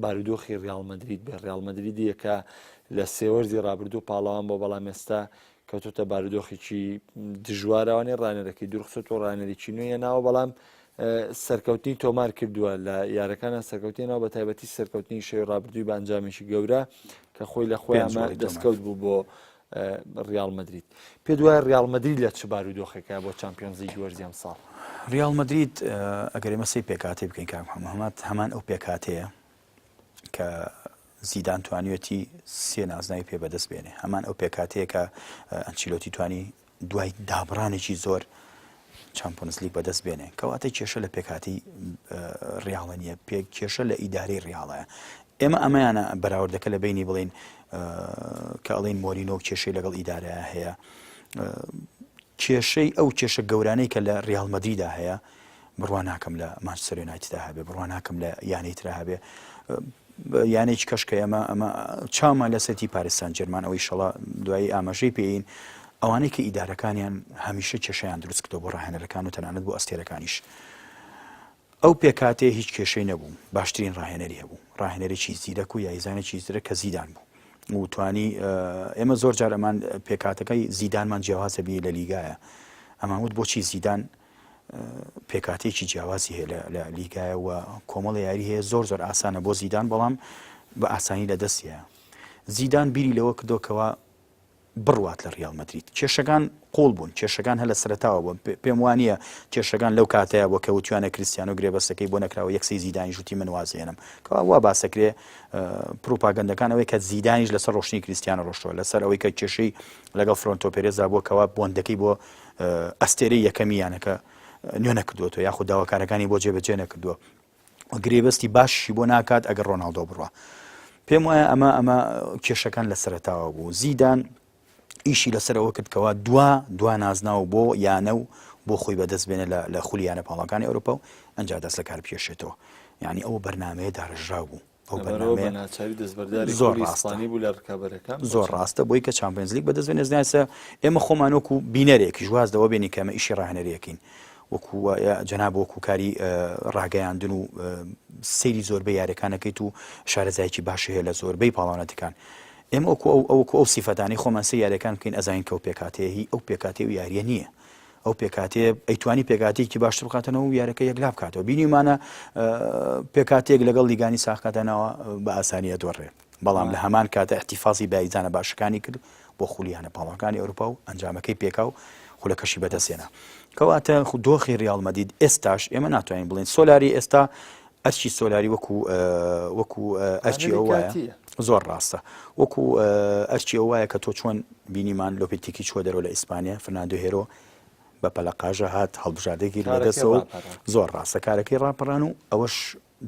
بارودۆخی ریال مەدرید بێ ریال مەدریدیە کە لە سێوەرزی رابردوو پاڵەوان بۆ بەڵام ئێستا کەوتۆتە بارودۆخێکی دژوارەوانی ڕانەرەکەی دوورخست و ڕانەرێکی نوێیە ناوە بەڵام سەرکەوتنی تۆمار کردووە لە یارەکانە سەرکەوتنی ناو بە تایبەتی سەرکەوتنی شەوی ڕابردووی بە ئەنجامێکی گەورە کە خۆی لە خۆیانمە دەستکەوت بوو بۆ ریال مەدرید پێ دوای ریال مەدرید لە چ بارودۆخێکە بۆ چمپیۆنزی وەرزی ئەم ساڵ ریال مەدرید ئەگەر ئێمە سەی پێکاتی بکەین کاک محەممەد هەمان ئەو پێکاتەیە کە زیدان توانیوێتی سێ نازناوی پێ بەدەست بێنێ هەمان ئەو پێکاتەیە کە ئەنچیلۆتی توانی دوای دابڕانێکی زۆر چامپۆنزلیگ بەدەست بێنێ کەواتە کێشە لە پێکاتی ڕیاڵە نییە پێک کێشە لە ئیدارەی ڕیاڵەیە ئێمە ئەمەیانە بەراوردەکە لە بینی بڵین کە ئەڵین مۆرینۆ کێشەی لەگەڵ ئیدارە هەیە کێشەی ئەو کێشە گەورانەی کە لە ریال مەدریدا هەیە بڕوا ناکەم لە مانچستەر یونایتدا هەبێ بڕوا ناکەم لە یانەی ترا هەبێ یانێکی کەش کە ئەمە ئەمە چاومان لە سەتی پاریس سان جێرمان ئەوەی شەڵا دوایی ئاماژەی پێین ئەوانەی کە ئیدارەکانیان هەمیشە کێشیان دروست کردو بۆ ڕاهێنەرەکان و تەنانەت بۆ ئەستێرەکانیش ئەو پێکاتێ هیچ کێشەی نەبوو باشترین ڕاهێنەری هەبوو ڕاهێنەرێکی زیرەک و یاریزانێکی زیرەک کە زیدان بوو و توانی ئێمە زۆر جار ئەمان پێکاتەکەی زیدانمان جیاوازە بی لە لیگایە ئەمان وت بۆچی زیدان پێکاتێکی جیاوازی هەیە لە لیگایە و کۆمەڵە یاری هەیە زۆر زۆر ئاسانە بۆ زیدان بەڵام بە ئاسانی لە دەستیە زیدان بیری لەوە کردۆکەوە بڕوات لە ریال مەدرید کێشەکان قوڵ بوون کێشەکان هەر لە سەرەتاوە بوون پێم وانە کێشەکان لەو کاتەیە بۆ کە وتیانە کریسیانۆ گرێبەستەکەی بۆ نەکراوە یەکسەی زیدانی ژوتی من وازێنم کەوا وا باسەکرێ پروپاگەندەکان ئەوەی کە زیدانیش لەسەر ڕۆشتنی کریسیانۆ ڕۆشتووە لەسەر ئەوەی کە کێشەی لەگەڵ فلۆرێنتینۆ پێرێزا بووە کەوا بۆندەکەی بۆ ئەستێرەی یەکەمی یانەکە نوێ نەکردووەتەوە یاخود داواکارەکانی بۆ جێبەجێ نەکردووە گرێبەستی باشی بۆ ناکات ئەگەر ڕۆناڵدۆ بڕە پێم وایە ئەمە ئەمە کێشەکان لە سەرتاوە بوو زیدان ئیشی لەسەرەوە کرد کەوا دوا دوا نازناو بۆ یانە و بۆ خۆی بەدەست بێنە لە خولی یانە پاڵەکانی ئەوروپا و ئەنجا دەست لە کار بکێشێتەوە یعنی ئەو بەرنمەیە داڕژراو بوو ئەو بەرنامەیە ناچاری دەستبەرداری زۆر ڕاستانی بوو لە ڕکابەرەکان زۆر ڕاستە بۆی کە چامپیۆنزلیگ بەدەست بێنێ زنایسە ئێمە خۆمان وەکو بینەرێکیش واز لەوە بێنین کە ئەمە ئیشی ڕاهێنەرێکین وەکو جەناب وەکو کاری ڕاگەیاندن و سەیری زۆربەی یاریەکانەکەیت و شارەزایەکی باش هەیە لە زۆربەی پاڵانەتەکان ئێمە وەکو ئەو ئەوەکو ئەو سیفەتانەی خۆمان سەیر یاریەکان بکەین ئەزانین کە ئەو پێکهاتەیە هی ئەو پێکهاتەی و یاریە نییە ئەو پێکهاتەیە ئەیتوانی پێکهاتەیەکی باشتر بخاتەنەوە و یارەکە یەکلا بکاتەوە بینیمانە پێکهاتەیەک لەگەڵ لیگانی ساخکاتەنەوە بە ئاسانیە دۆڕێ بەڵام لە هەمان کاتە احتیفازی بایزانە باشەکانی کرد بۆ خولیانە پاڵەکانی ئەوروپا و ئەنجامەکەی پێکا و خولەکەشی بەدەستێنا کەواتە دۆخی ریال مەدید ئێستاش ئێمە ناتوانین بڵێن سۆلاری ئێستا ئەرکی سۆلاری وەکو وەکو ئەرکی ئەو وایە زۆر ڕاستە وەکو ئەرکی ئەو وایە کە تۆ چۆن بینیمان لۆپێتیکی چوە دەرەوە لە ئیسپانیا فرناندۆ هێرۆ بە پەلەقاژە هات هەڵبژاردەی لەدەستەوە زۆر ڕاستە کارەکەی ڕاپەڕان و ئەوەش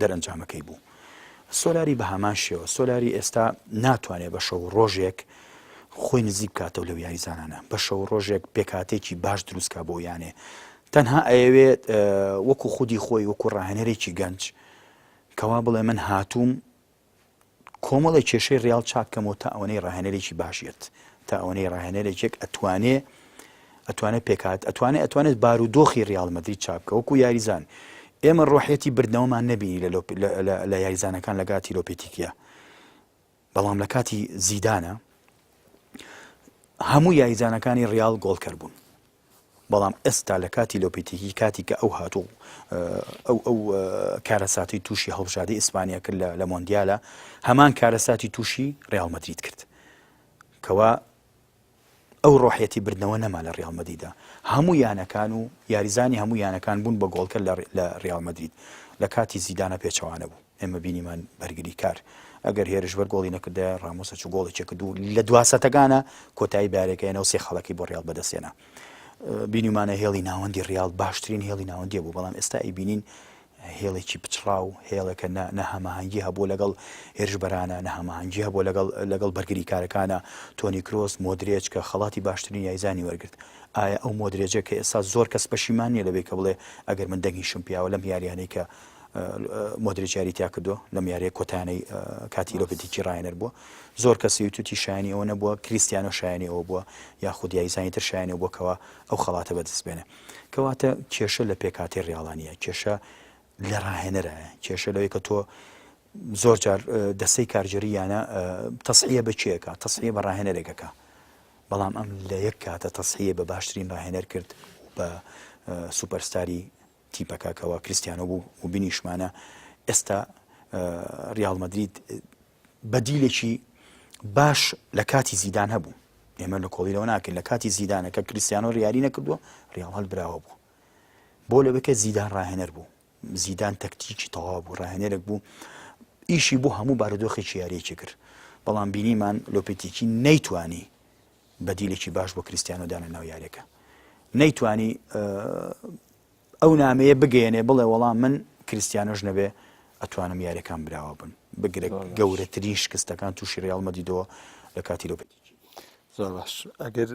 دەرەنجامەکەی بوو سۆلاری بە هەمان شێوە سۆلاری ئێستا ناتوانێت بە شەو ڕۆژێک خۆی نزیک بکاتەوە لەو یاریزانانە بە شەو ڕۆژێک پێکاتێکی باش دروستکا بۆ یانێ تەنها ئەیەوێت وەکو خودی خۆی وەکو ڕاهێنەرێکی گەنج کەوا بڵێ من هاتووم کۆمەڵی کێشەی ڕیاڵ چاککەمەوە تا ئەوەنەی ڕاهێنەرێکی باشێت تا ئەوەنەی ڕاهێنەرێکێک ئەتوانێ ئەتوانێت پێکات ئەتوانێت ئەتوانێت بارودۆخی ڕیاڵ مەدرید چاک بکە وەکو یاریزان ئێمە ڕۆحەتی بردنەوەمان نەبینی لە یاریزانەکان لە گاتی لۆپێتیکیە بەڵام لە کاتی زیدانە هەموو یاریزانەکانی ڕیاڵ گۆڵکەر بوون بەڵام ئێستا لە کاتی لۆپێتیکی کاتی کە ئەو هاتوو ئەو ئەو کارەساتی تووشی هەڵبژاردەی ئیسپانیا کرد لە مۆندیالە هەمان کارەساتی تووشی ڕیاڵ مەدرید کرد کەوا. ئەو ڕۆحیەتی بردنەوە نەما لە ڕیاڵ مەدریدا. هەموو یانەکان و یاریزانی هەموو یانەکان بوون بە گۆڵکەر لە ڕیاڵ مەدرید. لە کاتی زیدانە پێچەوانە بوو. ئێمە بینیمان بەرگریکار ئەگەر هێرشبەر گۆڵی نەکردایە ڕامۆس ئەچوو گۆڵێکی کرد و لە دوا سەتەکانە کۆتایی بە یاریەکە هێنا و سێ خاڵەکەی بۆ ڕیاڵ بەدەستهێنا. بینیمانە هێڵی ناوەندی ڕیاڵ باشترین هێڵی ناوەندیە بوو بەڵام ئێستا ئەیبینین هێڵێکی پچڕاو، هێڵێکە نە نە هەماهەنگی هەبووە لەگەڵ هێرشبەرانە، نە هەماهەنگی هەبووە لەگەڵ لەگەڵ بەرگریکارەکانە، تۆنی کرۆس، مۆدرێج کە خەڵاتی باشترین یاریزانی وەرگرت. ئایا ئەو مۆدرێجە کە ئێستا زۆر کەس پەشیمان نییە لەوەی کە بڵێ ئەگەر من دەنگیشم پیاوە لەم یاریانەی کە مۆدرێج یاری تیا کردووە لەم یاریە کۆتایانەی کاتی لۆپێتیکی ڕاهێنەر بووە زۆر کەس وتوتی شایانی ئەوە نەبووە کریستیانۆ شایانی ئەوە بووە یاخود یاریزانی تر شایانی ئەوە بووە کەوا ئەو خەڵاتە بەدەست بێنێ. کەواتە کێشە لە پێکهاتەی ڕیاڵا نییە، کێشە لە ڕاهێنەرایە، کێشە لەوەی کە تۆ زۆر جار دەستەی کارگێڕی یانە تەسحیە بە کێکە، تەسحیە بە ڕاهێنەرێکەکە، بەڵام ئەم لە یەک کاتە تەسحیە بە باشترین ڕاهێنەر کرد و بە سوپەرستاری تیپەکە کەوا کریستیانۆ بوو و بینیشمانە ئێستا ڕیاڵ مەدرید بەدیلێکی باش لە کاتی زیدان هەبوو ئێمە لە کۆڵی لەوە ناکەین لە کاتی زیدانە کە کریستیانۆ ریاری نەکردووە ریاڵ هەل براوە بوو بۆ لەوەی کە زیدان ڕاهێنەر بوو زیدان تەکتیکی تەواو بوو ڕاهێنەرێک بوو ئیشی بۆ هەموو بارودۆخێکی یاریەکی کرد بەڵام بینیمان لۆپێتیکی نەیتوانی بەدیلێکی باش بۆ کریستیانۆ دانە ناو یاریەکە نەیتوانی ئەو نامەیە بگەیەنێ بڵێ وەڵا من کریستیانۆش نەبێ ئەتوانم یاریەکان براوە بن بگرە گەورەترین شکستەکان تووشی ریاڵ مەدیدەوە لە کاتی لۆپێتیکی. زۆر باش ئەگەر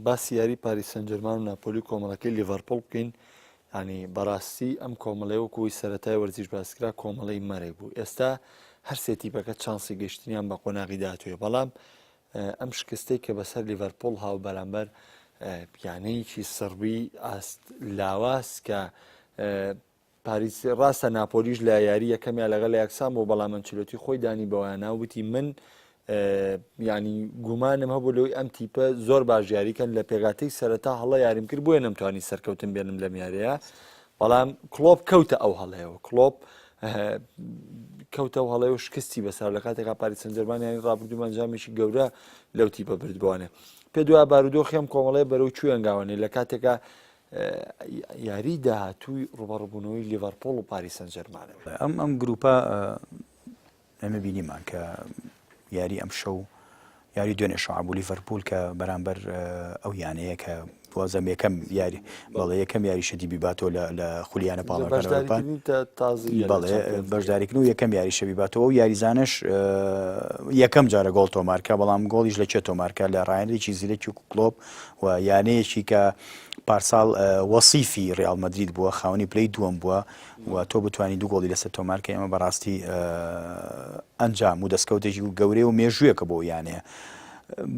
باسی یاری پاریس سانجێرمان و ناپۆلی و کۆمەڵەکەی لیڤەرپوڵ بکەین ینی بەڕاستی ئەم کۆمەڵەیە وەکوی سەرەتای وەرزیش باسکرا کۆمەڵەی مەرگ بوو ئێستا هەر سێ تیپەکە چانسی گەشتنیان بە قۆناغی داهاتووە بەڵام ئەم شکستەی کە بەسەر لیڤەرپوڵ هاو بەرامبەر یانەیەکی سڕبی ئاست لاواز کە پاریس ڕاستە ناپۆلیش لە یاری یەکەمیا لەگەڵ یاکسان بوو بەڵام ئەنچلۆتی خۆی دانی بەوانە وتی من ینی گومانم هەبوو لەوەی ئەم تیپە زۆر باش یاریکەن لە پێگاتەی سەرەتا هەڵە یاریم کرد بۆیە نەمتوانی سەرکەوتن بێنم لەم یاریە بەڵام کلۆپ کەوتە ئەو هەڵەیەوە کلۆپ کەوتە و هەڵەیە و شکستی بەسەر لە کاتێکا پاریس سانجێرمان یانی ڕابردوو ئەنجامێکی گەورە لەو تیپە بردبووانێ پێ دوای بارودۆخی ئەم کۆمەڵەیە بەرەو کوێ هەنگاوانێ لە کاتێکا یاری داهاتووی ڕوبەڕبوونەوەی لیڤەرپۆڵ و پاریس سانجێرمانە ئەم ئەم گروپە ئێمە بینیمان کە یاری ئەمشەو یاری دوێنێ شەو بوو لیڤەرپوول کە بەرامبەر ئەو یانەیە کە وازم یەکەم یاری بەڵێ یەکەم یاری شەدی بیباتەوە لە خولیانە پاڵەکان بەڵێ بەشداریکردن و یەکەم یاری شەوی باتەوە و یاریزانش یەکەم جارە گۆڵ تۆمارکە بەڵام گۆڵیش لە چێ تۆمارکە لە ڕایەنێکی زیرەکی و کلۆپ و یانەیەکی کە پارساڵ وەسیفی ریال مەدرید بووە خاوەنی پلەی دووەم بووە و تۆ بتوانی دوو گۆڵی لەسەر تۆمار کەی ئەمە بەڕاستی ئەنجام و دەستکەوتێکی و گەورەیە و مێژوویەکە بۆ یانەیە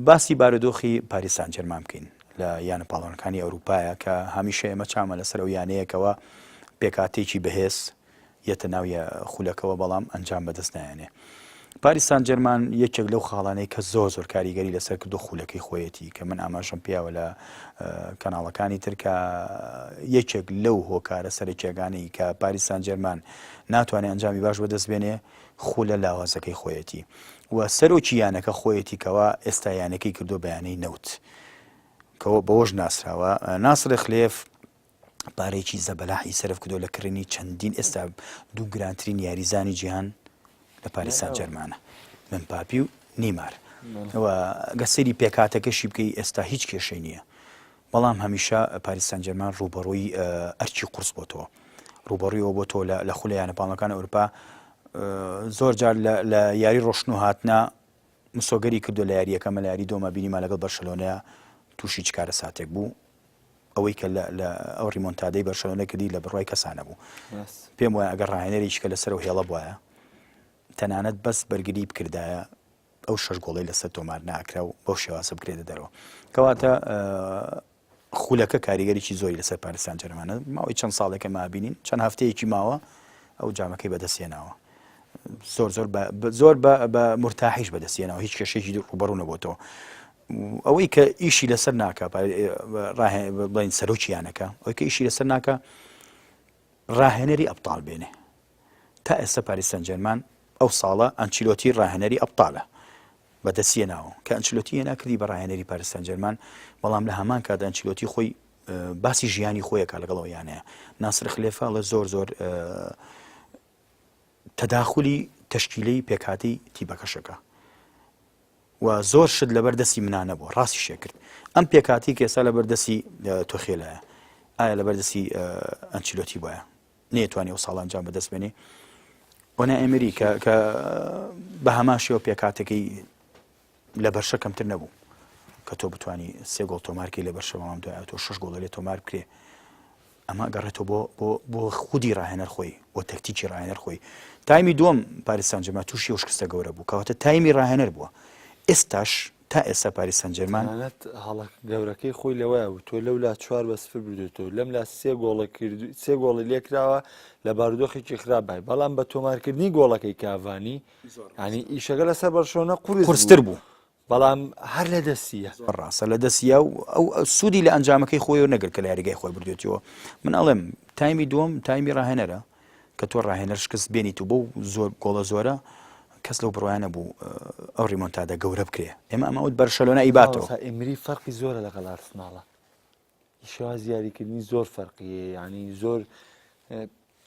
باسی بارودۆخی پاریس سانجێرمان بکەین لە یانە پاڵەوانەکانی ئەوروپایە کە هەمیشە ئێمە چامە لەسەر ئەو یانەیەکەوە پێکاتێکی بەهێز یەتە ناو خولەکەوە بەڵام ئەنجام بەدەست نایەنێ. پاریس سان جێرمان یەکێک لەو خاڵانەی کە زۆر زۆر کاریگەری لەسەر کردو خولەکەی خۆیەتی کە من ئاماژەم پیاوە لە کەناڵەکانی تر کە یەکێک لەو هۆکارە سەرەکیەکانی کە پاریس سان جێرمان ناتوانێت ئەنجامی باش بەدەست بێنێ خولە لاوازەکەی خۆیەتی و سەرۆکی یانەکە خۆیەتی کەوا ئێستا یانەکەی کردو بەیانەی نەوت کەەوە بەوەش ناسراوە ناسر خلێف پارەیەکی زەبەلاحی سەرف کردووە لە کڕینی چەندین ئێستا دوو گرانترین یاریزانی جیهان لە پاریس سان جێرمانە مپاپی و نیمار و گە سەیری پێکاتەکەشی بکەی ئێستا هیچ کێشەی نییە بەڵام هەمیشە پاریس سان جێرمان ڕووبەڕووی ئەرکی قورس بۆتەوە ڕووبەڕوویەوە بۆ تۆ لە خولە یانە پاڵەکان ئەوروپا زۆر جار لە یاری ڕۆشن و هاتنا مسۆگەری کردو لە یاریەکەمە لە یاری دۆما بینیما لەگەڵ بەرشەلۆنەیە تووشی چ کارەساتێک بوو ئەوەی کە لە ئەو ریمۆنتادەی بەرشەلۆنە کردی لە بڕوای کەسانە بوو پێم وایە ئەگەر ڕاهێنەرێکی کە لەسەر و هێڵە بواە تەنانەت بەس بەرگری بکردایە ئەو شەش گۆڵی لەسەر تۆمار ناکرا و بەو شێوازە بکرێتە دەرەوە کەواتە خولەکە کاریگەریی زۆری لەسەر پاریس سانجێرمانە ماوەی چەند ساڵێکە مابینین چەند هەفتەیەکی ماوە ئەو جامەکەی بەدەستێناوە زۆر زۆر زۆر بە مرتاحیش بەدەستێنەوە هیچ کێشێکی ڕوبەڕوو نەبێتەوە ئەوەی کە ئیشی لەسەر ناکا بڵین سەرۆکی یانەکە ئەوەی کە ئیشی لەسەر ناکە ڕاهێنەری ئەبتال بێنێ تا ئێستا پاریس سانجێرمان ئەو ساڵە ئەنچیلۆتی ڕاهێنەری ئەبتالە. بەدەستی هێناوە کە ئەنچلۆتی هێنا کردی بە ڕاهێنەری پاریس سانجێرمان بەڵام لە هەمان کات ئەنچلۆتی خۆی باسی ژیانی خۆیەکە لەگەڵ ئەو یانەیە ناسر خلێفە ئەڵێ زۆر زۆر تەداخلی تەشکیلەی پێکهاتەی تیپەکەشەکە و زۆر شت لەبەر دەستی منا نەبوو ڕاستی شێکرد ئەم پێکاتی کە ئێستا لەبەر دەستی تۆخێلایە ئایا لەبەر دەستی ئەنچیلۆتی وایە نەیتوانی ئەو ساڵان جام بەدەست بێنێ ئۆنا ئێمری کە کە بە هەمان شێوە پێکاتەکەی لە بەرشە کەمتر نەبوو کە تۆ بتانی سێ گۆڵ تۆمارکەی لە بەرشە بەڵام دوای تۆ شش گۆڵە لێ تۆمار بکرێ ئەمە گەڕێتەوە بۆ بۆ بۆ خودی ڕاهێنەر خۆی بۆ تەکتیکی ڕاهێنەر خۆی تایمی دووەم پاریس سانجێرمان تووشی ئەو شکستە گەورە بوو کەواتە تایمی ڕاهێنەر بووە ئێستاش تا ئێستا پاریس سانجێرمان تەنانەت هەڵە گەورەکەی خۆی لەوەیە بوو تۆ لەولا 4 بە 0 بردوێتەوە لەم لا سێ گۆڵە کرد سێ گۆڵی لێکراوە لە بارودۆخێکی خراپ بای بەڵام بە تۆمارکردنی گۆڵەکەی کاڤانی ینی ئیشەکە لەسەر بەرشۆنە قورس قورستر بوو بەڵام هەر لە دەستیە. زۆر ڕاستە لە دەستیە و ئەو سوودی لە ئەنجامەکەی خۆی وەرنەگرت کە لە یاریگای خۆی بردوێتیەوە من ئەڵێم تایمی دووەم تایمی ڕاهێنەرە کە تۆ ڕاهێنەر شکست بێنیت و بەو زۆر گۆڵە زۆرە کەس لەو بڕوایە نەبوو ئەو ریمۆنتادە گەورە بکرێ ئێمە ئەمە وت بەرشەلۆنە ئیباتەوە ئێمری فەرقی زۆرە لەگەڵ ئارسناڵە شێوازی یاریکردنی زۆر فەرقی هەیە یعنی زۆر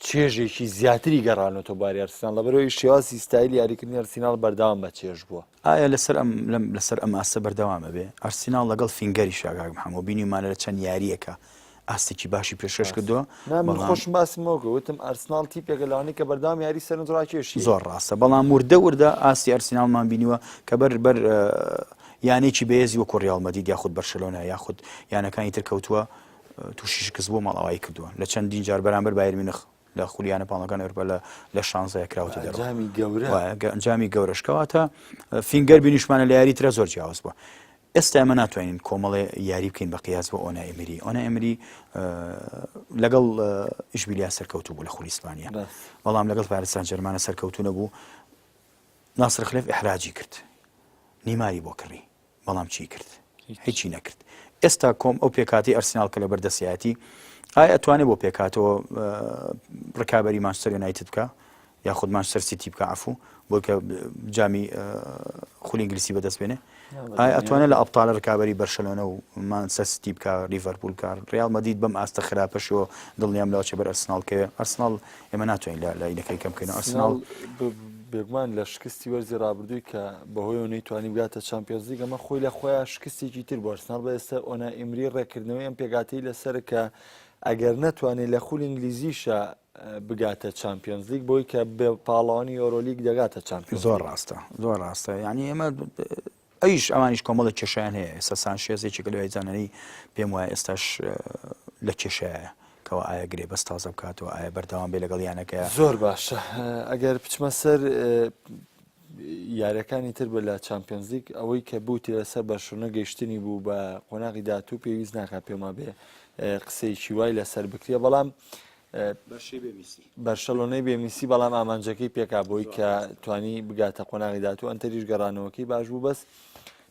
چێژێکی زیاتری گەڕانەوە باری ئەرسناڵ لەبەرەوەی شێوازی ستایل یاریکردنی ئەرسیناڵ بەردەوام بە چێژ بووە. ئایا لەسەر ئەم لەم لەسەر ئەم ئاستە بەردەوام ئەبێ؟ ئەرسیناڵ لەگەڵ فینگەریشا کاک محەمەد بینیومانە لە چەند یارییەکە ئاستێکی باشی پێشکەش کردووە نا من بەڵام خۆشم باسم ئەوە کرد وتم ئەرسناڵ تیپێکە لەوانەی کە بەردەوام یاری سەرنجڕاکێشی زۆر ڕاستە بەڵام وردە وردە ئاستی ئەرسیناڵمان بینیوە کە بەر بەر یانەیەکی بەهێزی وەکو ڕیاڵ مەدرید یاخود بەرشەلۆنە یاخود یانەکانی تر کەوتووە تووشی شکست بووە ماڵئاوایی کردووە لە چەندین جار بەرامبەر بایرن میونخ لە خولی یانە پاڵەکان ئەوروپا لە لە شانزەیە کراوەتە دەرەوە ئەنجامی گەورە وایە گە- ئەنجامی گەورەش کەواتە فینگەر بینیشمانە لە یاری ترە زۆر جیاواز بووە ئێستا ئێمە ناتوانین کۆمەڵێ یاری بکەین بە قیاس بۆ ئۆنا ئێمری ئۆنا ئێمری لەگەڵ ئیشبیلیا سەرکەوتوو بوو لە خولی ئیسپانیا بەڵام لەگەڵ پاریس سان جێرمانە سەرکەوتوو نەبوو ناسر خلێف ئیحراجی کرد نیماری بۆ کڕی بەڵام چی کرد هیچی نەکرد ئێستا کۆم ئەو پێکاتی ئەرسناڵ کە لە بەردەسیەتی ئایا ئەتوانێت بۆ پێکاتەوە ڕکابی مانچستەر یونایتد بکە یاخود مانچستەر سیتی بکە عفو بۆ کە جامی خولی ئینگلیسی بەدەست بێنێ ئایا ئەتوانێت لە ئەبتالە ڕکابی بەرشەلۆنە و مانچستەر سیتی بکە لیڤەرپول بکە ریال مەدرید بەم ئاستە خراپەشەوە دڵنیام لاچێ بەر ئەرسناڵ کەوێ ئەرسناڵ ئێمە ناتوانین لە لاینەکەی کەم بکەین ئەرسناڵ بێگومان لە شکستی وەرزی ڕابردووی کە بەهۆیەوە نەیتوانی بگاتە چامپیۆنزلیگ ئەمە خۆی لە خۆیان شکستێکی تر بۆ ئەرسناڵ بە ئێستا ئۆنا ئیمری ڕێککردنەوەی ئەم پێکهاتەی لەسەر کە ئەگەر نەتوانێت لە خولی ئینگلیزیشە بگاتە چامپیۆنزلیگ بۆی کە بە پاڵەوانی یۆرۆلیگ دەگاتە چامپیۆنز زۆر ڕاستە زۆر ڕاستە یعنی ئێمە ئەویش ئەوانیش کۆمەڵێک کێشیان هەیە ئێستا سانشێز یەکێکە لەو یاریزانانەی پێم وایە ئێستاش لە کێشەیە کەوا ئایا گرێ بەس تازە بکاتەوە ئایا بەردەوام بێ لەگەڵ یانەکەیە زۆر باشە ئەگەر بچمە سەر یاریەکانی تر بە لە چامپیۆنزلیگ ئەوەی کە بوتی لەسەر بەرشلۆنە گەیشتنی بوو بە قۆناغی داهاتوو پێویست ناکات پێما بێ قسەیەکی وای لەسەر بکرێ بەڵام بەرشەلۆنەی بێ میسی بەڵام ئامانجەکەی پێکا بۆی کە توانی بگاتە قۆناغی داهاتوو ئەنتەریش گەڕانەوەکەی باش بوو بەس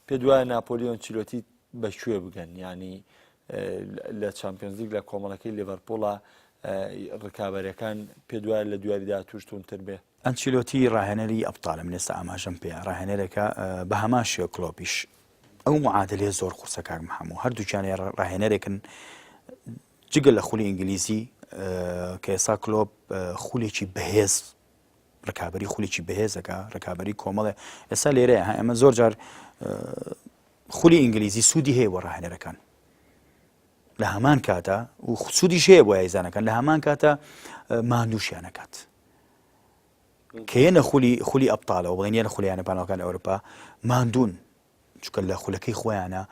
پێ دوایە ناپۆلی ئەنچیلۆتی بە کوێ بگەن ینی لە چامپیۆنزلیگ لە کۆمەڵەکەی لیڤەرپوڵە ڕکابەرەکان پێ دوایە لە دویاری داهاتووش توندتر بێ. ئەنچیلۆتی ڕاهێنەری ئەبتالە من ئێستا ئاماژەم پێیە ڕاهێنەرێکە بە هەمان شێوە کلۆپیش ئەو معادلەیە زۆر قورسە کاک محەموو هەردووکیان ڕاهێنەرێکن جگە لە خولی ئینگلیزی کە ئێستا کلۆپ خولێکی بەهێز ڕکابی خولێکی بەهێزەکە ڕکابی کۆمەڵێ ئێستا لێرەیە ها ئێمە زۆر جار خولی ئینگلیزی سوودی هەیە بۆ ڕاهێنەرەکان لە هەمان کاتە و سوودیش هەیە بۆ یاریزانەکان لە هەمان کاتە ماندووشیانەکات کە یەنە خولی خولی ئەبتالەوە بڵێن یەنە خولیانە پانەوەکان ئەوروپا ماندوون چونکە لە خولەکەی خۆیانە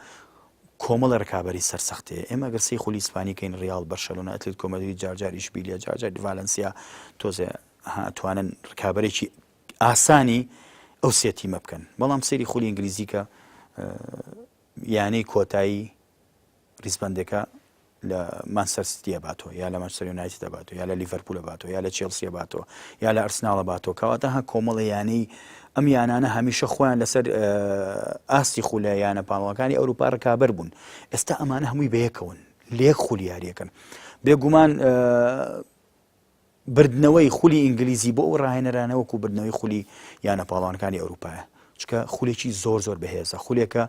کۆمەڵە رکابەری سەرسەختێ ئێمە گەر سەی خولی ئیسپانی کەین ریاڵ بەرشەلۆنە ئەتلەتیکۆ مەدرید جارجار ئیشبیلیە جارجار ڤالنسیا تۆزێ توانن رکابەرێکی ئاسانی ئەو سێ تیمە بکەن بەڵام سەیری خولی ئینگلیزی کە یانەی کۆتایی ریزبەندێکە لە مانچستەر سیتی ئەباتەوە یا لە مانچستەر یونایتد ئەباتەوە یا لە لیڤەرپول ئەباتەوە یا لە چێڵسی ئەباتەوە یا لە ئەرسناڵ ئەباتەوە کەواتە ها کۆمەڵە یانەی ئەم یانانە هەمیشە خۆیان لەسەر ئاستی خولە یانە پاڵەوانەکانی ئەوروپا ڕکابەر بوون ئێستا ئەمانە هەمووی بەیەکەون لە یەک خول یاریەکەن بێگومان بردنەوەی خولی ئینگلیزی بۆ ئەو ڕاهێنەرانە وەکو بردنەوەی خولی یانە پاڵەوانەکانی ئەوروپایە. چکە خولێکی زۆر زۆر بەهێزە خولێکە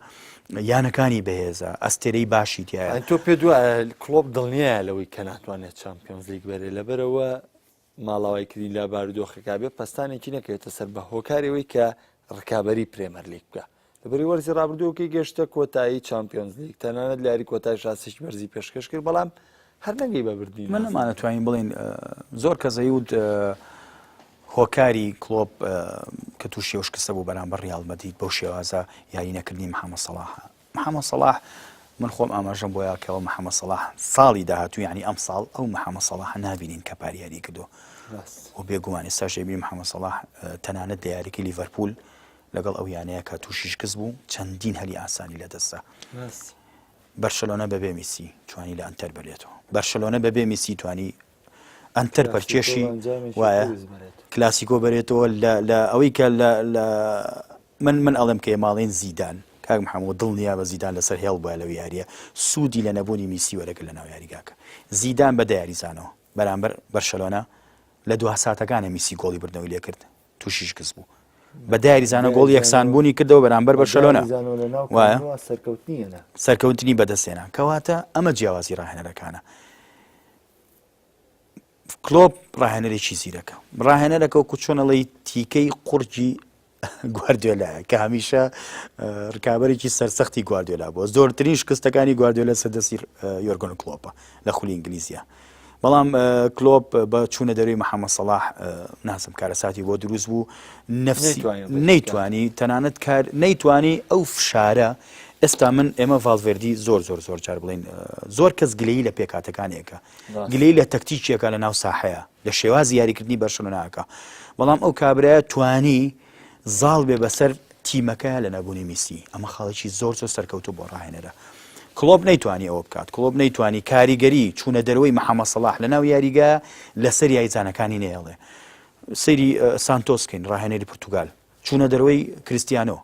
یانەکانی بەهێزە ئەستێرەی باشی تایە تۆ پێ دوایە کلۆپ دڵنیایە لەوەی کە ناتوانێت چامپیۆنزلیگ بەرێ لەبەرەوە ماڵاوای کردین لە بارودۆخەکە بێ پەستانێکی نەکەوێتە سەر بە هۆکاری ئەوەی کە ڕکابەری پرێمەرلیگ بکە لەبەری وەرزی ڕابردووەکەی گەشتە کۆتایی چامپیۆنزلیگ تەنانەت لە یاری کۆتای شاسێکی بەرزی پێشکەش کرد بەڵام هەر نەگەی بە بردنی من نەمانەتوانین بڵێین زۆر کەس ئەیوت هۆکاری کلۆپ کە تووشی ئەو شکستە بوو بەرامبەر ڕیاڵ مەدرید بەو شێوازە یاری نەکردنی محەممەد سەڵاحە محەممەد سەڵاح من خۆم ئاماژەم بۆ یاکەوە محەممەد سەڵاح ساڵی داهاتوو یعنی ئەم ساڵ ئەو محەممەد سەڵاح نابینین کە پار یاری کردو و بێگومان ئێستا ژێبی محەممەد سەڵاح تەنانەت لە یاریکی لیڤەرپول لەگەڵ ئەو یانەیە کە تووشی شکست بوو چەندین هەلی ئاسانی لەدەستدا بەرشەلۆنە بەبێ میسی توانی لە ئەنتەر بەرێتەوە بەرشەلۆنە بەبێ میسی توانی ئەنتەر پەرکێشی وایە کلاسیکۆ بەرێتەوە لە ئەوەی کە لە من من ئەڵێم کە ماڵێن زیدان کاک محەممەد دڵنیا بە زیدان لەسەر هێڵ بووە لەو یاریە سوودی لە نەبوونی میسی وەرەگە لە ناو یاریگاکە زیدان بە یاریزانەوە بەرامبەر بەرشەلۆنە لە دوا ساتەکانە میسی گۆڵی بردنەوەی لێکرد تووشی شکست بوو بە یاریزانە گۆڵ یەکسان بوونی کردەوە بەرامبەر بەرشەلۆنە وایە سەرکەوتنی بەدەستێنا کەواتە ئەمە جیاوازی ڕاهێنەرەکانە کلۆپ ڕاهێنەرێکی زیرەکە ڕاهێنەرەکە وەکو چۆنەڵی تیکەی قورگی گواردیۆلایە کە هەمیشە ڕکابەرێکی سەرسەختی گواردیۆلا بووە زۆرترین شکستەکانی گواردیۆلا سەردەستی یۆرگۆن کلۆپە لە خولی ئینگلیزیە بەڵام کلۆپ بە چوونە دەروی محەممەد سەڵاح نازم کارەساتی بۆ دروست بوو نەفسی نەیتوانی تەنانەت کار نەیتوانی ئەو فشارە ئێستا من ئێمە ڤاڵڤێردی زۆر زۆر زۆر جار بڵین زۆر کەس گلەیی لە پێکاتەکانێکە گلەیی لە تەکتیکێکە لە ناو ساحەیە لە شێوازی یاریکردنی بەرشلۆناکە بەڵام ئەو کابرایە توانی زاڵ بێ بەسەر تیمەکە لە نەبوونی میسی ئەمە خاڵێکی زۆر زۆر سەرکەوتو بۆ ڕاهێنەرە کلۆپ نەیتوانی ئەوە بکات کلۆپ نەیتوانی کاریگەری چوونە دەرەوەی محەممەد سەڵاح لە ناو یاریگا لەسەر یاریزانەکانی نێڵێ سەیری سانتۆس کەین ڕاهێنەری پرتوگال چوونە دەرەوەی کریستیانۆ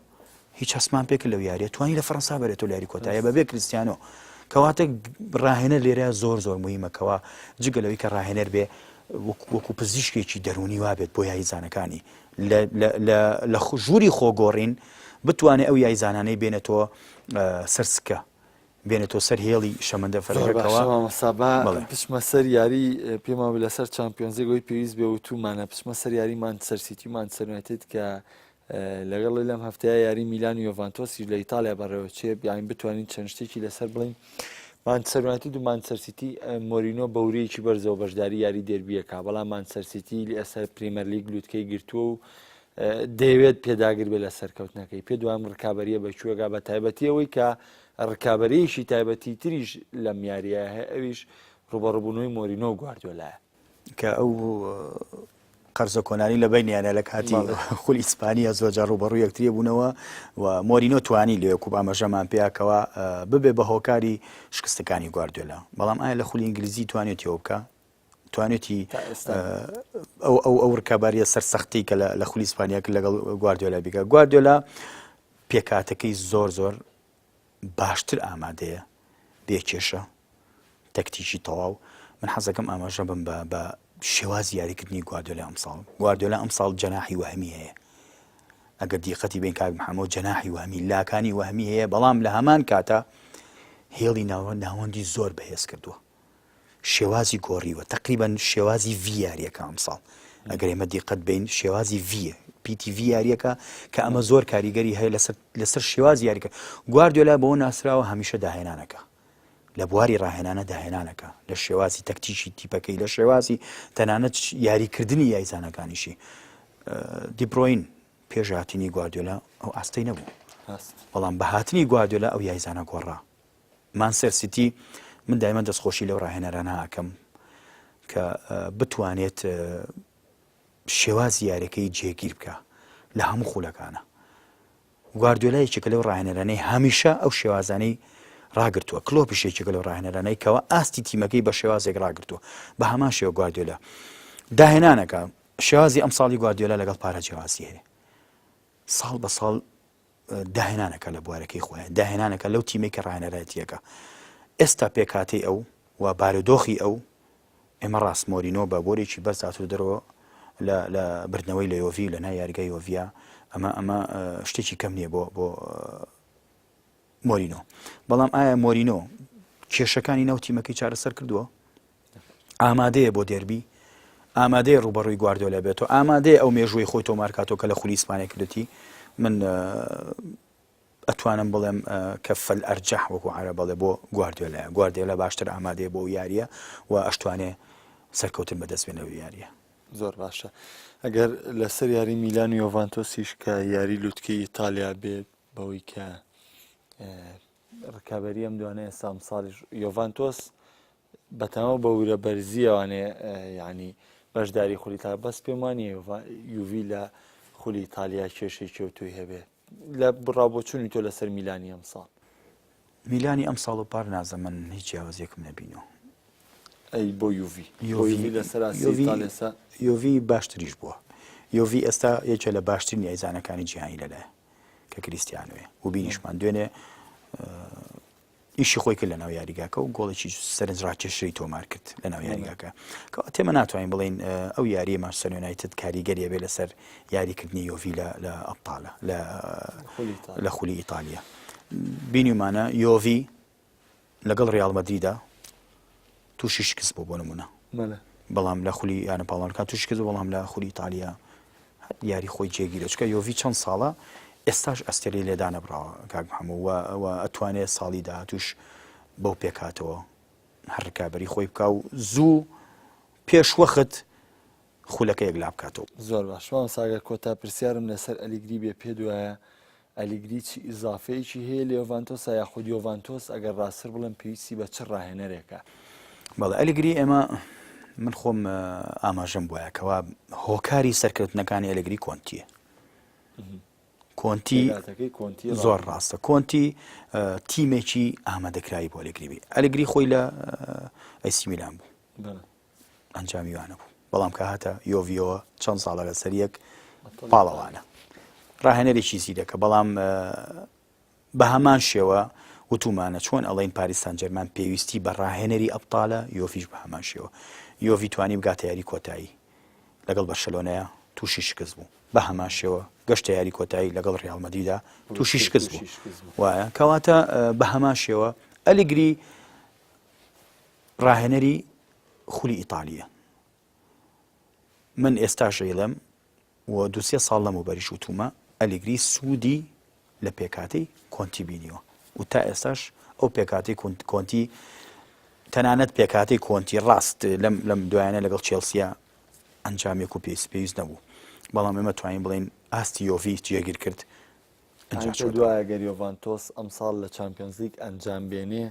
هیچ هەستمان پێکرد لەو یاریە توانی لە فەرەنسا بەرێتەوە لە یاری کۆتایە بەبێ کریستیانۆ کەواتە ڕاهێنەر لێرە زۆر زۆر مهمە کەوا جگە لەوەی کە ڕاهێنەر بێ وەکو پزیشکێکی دەرونی وابێت بۆ یاریزانەکانی لە ژووری خۆگۆڕین بتوانێت ئەو یاریزانانەی بێنێتەوە سەر سکە بێنێتەوە سەر هێڵی شەمەندەفەرەکەوە. مامۆستا با بچمە سەر یاری پێمان لەسەر چامپیۆنزلیگ ئەوەی پێویست بێ وتومانە بچمە سەر یاری مانچستەر سیتی و مانچستەر یونایتد کە لەگەڵ لەم هەفتەیە یاری میلان و یۆڤانتۆسیش لە ئیتالیا بەڕێوەچێ بیان بتوانین چەند شتێکی لەسەر بڵین مانچستەر یونایتد و مانچستەر سیتی مۆرینۆ بەورەیەکی بەرزەوە بەشداری یاری دێربیەکە بەڵام مانچستەر سیتی لەسەر پریمەرلیگ لوتکەی گرتووە و دەیەوێت پێداگر بێ لە سەرکەوتنەکەی پێ دوام ڕکابەریە بە کوێگا بە تایبەتی ئەوەی کە ڕکابەریەکی تایبەتی تریش لەم یاریە هەیە ئەویش ڕوبەڕبوونەوەی مۆرینۆ و گواردیۆلایە. کە ئەو قەرزە کۆنانی لە بینیانە لە کاتی خولی ئیسپانیا زۆرجار ڕوبەڕوو یەکتری بوونەوە و مۆرینۆ توانی لێ کوب ئاماژەمان پیاکەوە ببێ بە هۆکاری شکستەکانی گواردیۆلا بەڵام ئایا لە خولی ئینگلیزی توانێتیەوە بکە توانێتی ئەو ئەو ئەو ڕکاباریە سەرسەختی کە لە خولی ئیسپانیا کرد لەگەڵ گواردیۆلا بیکە گواردیۆلا پێکاتەکەی زۆر زۆر باشتر ئامادەیە بێ کێشە تەکتیکی تەواو من حەزەکەم ئاماژە بم بە بە شێوازی یاریکردنی گواردیۆلا ئەمساڵ گواردیۆلا ئەمساڵ جەناحی وەهمی هەیە ئەگەر دیقەتی بین کاک محەممەد جەناحی وەهمی لاکانی وەهمی هەیە بەڵام لە هەمان کاتە هێڵی ناوە ناوەندی زۆر بەهێز کردووە شێوازی گۆڕیوە تەقریبەن شێوازی ڤی یاریەکە ئەمساڵ ئەگەر ئێمە دیقەت بین شێوازی ڤیە پیتی ڤی یاریەکە کە ئەمە زۆر کاریگەری هەیە لەسەر لەسەر شێوازی یاریکە گواردیۆلا بۆ ناسراوە هەمیشە داهێنانەکە لە بواری ڕاهێنانە داهێنانەکە لە شێوازی تەکتیکی تیپەکەی لە شێوازی تەنانەت یاریکردنی یاریزانەکانیشی دیبرۆین پێش هاتنی گواردیۆلا ئەو ئاستەی نەبوو بەڵام بە هاتنی گواردیۆلا ئەو یاریزانە گۆڕا مانچستەر سیتی من دایمە دەستخۆشی لەو ڕاهێنەرانە ئەکەم کە بتوانێت شێوازی یاریەکەی جێگیر بکە لە هەموو خولەکانە گواردیۆلا یەکێکە لەو ڕاهێنەرانەی هەمیشە ئەو شێوازانەی ڕاگرتووە کلۆپیش یەکێکە لەو ڕاهێنەرانەی کەوا ئاستی تیمەکەی بە شێوازێک ڕاگرتووە بە هەمان شێوە گواردیۆلا داهێنانەکە شێوازی ئەمساڵی گواردیۆلا لەگەڵ پارە جیاوازی هەیە ساڵ بە ساڵ داهێنانەکە لە بوارەکەی خۆیان داهێنانەکە لەو تیمەی کە ڕاهێنەرایەتیەکە ئێستا پێکهاتەی ئەو و بارودۆخی ئەو ئێمە ڕاست مۆرینۆ بە بۆرێکی بەرز هاتوو دەرەوە لە بردنەوەی لە یۆڤی لە نا یاریگای یۆڤیا. ئەمە ئەمە شتێکی کەم نییە بۆ بۆ مۆرینۆ بەڵام ئایا مۆرینۆ کێشەکانی ناو تیمەکەی چارەسەر کردووە ئامادەیە بۆ دێربی ئامادەیە ڕوبەڕووی گواردۆلا بێتەوە ئامادەیە ئەو مێژووی خۆی تۆمارکاتەوە کە لە خولی ئیسپانیا کردێتی من ئەتوانم بڵێم کە فەل ئەرجەح وەکو عەرەب بەڵێ بۆ گواردیۆلایە گواردیۆلا باشتر ئامادەیە بۆ یاریە و ئەشتوانێ سەرکەوتن بەدەست بێنێ لەو یاریە. زۆر باشە ئەگەر لەسەر یاری میلان و یۆڤانتۆسیش کە یاری لوتکەی ئیتالیا بێت بەوەی کە ڕکابەری ئەم دوانە ئێستا ئەمساڵیش یۆڤانتۆس بەتەماو بە ورە بەرزیەوانێ یعنی بەشداری خولی تا بەس پێم وانە یوڤی لە خولی ئیتالیا کێشەی کێوتوی هەبێ لە بڕاوبۆچوونی تۆ لەسەر میلانی ئەمساڵ؟ میلانی ئەمساڵ و پار نازە من هیچ جیاوازیەکم نەبینیوە. ئەی بۆ یوڤی؟ یوڤی لەسەر ئاستی ئیتالیا ئێستا؟ یوڤی باشتریش بووە. یوڤی ئێستا یەکێ لە باشترین یاریزانەکانی جیهانی لەلایە کە کریستیانۆیە و بینیشمان دوێنێ ئیشی خۆی کرد لەناو یاریگاکە و گۆڵێکی سەرنجڕاکێشی تۆمار کرد لەناو یاریگاکە. کەواتە ئێمە ناتوانین بڵێین ئەو یاریە مانچستەر یونایتد کاریگەری ئەبێ لەسەر یاریکردنی یۆڤی لە لە ئەبتالە لە لە خولی ئیتالیا. بینیمانە یۆڤی لەگەڵ ریال مەدریدا تووشی شکست بوو بۆ نمونە بەڵام لە خولی یانە پاڵانەکان تووشی کرد بەڵام لە خولی ئیتالیا یاری خۆی جێگیرە چکە یۆڤی چەند ساڵە ئێستاش ئەستێرەی لێدانەبراوە کاک محەممەد و ئەتوانێت ساڵی داهاتوش بەو پێکاتەوە هەر ڕکابی خۆی بکە و زوو پێش وەخت خولەکە یەکلا بکاتەوە. زۆر باش مامۆستا ئەگەر کۆتا پرسیارم لەسەر ئەلیگری بێ پێت وایە ئەلیگری چ ئیزافەیەکی هەیە لە یۆڤانتۆسا یاخود یۆڤانتۆس ئەگەر ڕاستتر بڵێم پێویستی بە چ ڕاهێنەرێکە؟ بەڵێ ئەلیگری ئێمە من خۆم ئاماژەم بۆیە کەوا هۆکاری سەرکەوتنەکانی ئەلگری کۆنتیە کۆنتی زۆر ڕاستە کۆنتی تیمێکی ئامادەکراوی بۆ ئەلگری بی ئەلگری خۆی لە ئەیسی میلان بوو ئەنجامی وانە بوو بەڵام کە هاتە یۆڤیەوە چەند ساڵە لەسەر یەک پاڵەوانە ڕاهێنەرێکی زیرەکە بەڵام بە هەمان شێوە وتومانە چۆن ئەڵین پاریس سانجێرمان پێویستی بە ڕاهێنەری ئەبتالە یۆفیش بە هەمان شێوە یۆڤی توانی بگاتە یاری کۆتایی لەگەڵ بەرشەلۆنەیە تووشی شکست بوو بە هەمان شێوە گەشتە یاری کۆتایی لەگەڵ ریال مەدریدا تووشی شکست بوو وایە کەواتە بە هەمان شێوە ئەلیگری ڕاهێنەری خولی ئیتالیە من ئێستاش ئەیڵێم و دوسێ ساڵ لەمەوبەریش وتومە ئەلیگری سوودی لە پێکهاتەی کۆنتی بینیوە و تا ئێستاش ئەو پێکهاتەی کۆنتی تەنانەت پێکهاتەی کۆنتی ڕاست لەم لەم دوایانە لەگەڵ چێلسیا ئەنجامێک و پێویست پێویست نەبوو بەڵام ئێمە توانین بڵێین ئاستی یۆڤی جێگیر کرد دوایە گەر یۆڤانتۆس ئەمساڵ لە چامپیۆنزلیگ ئەنجام بێنێ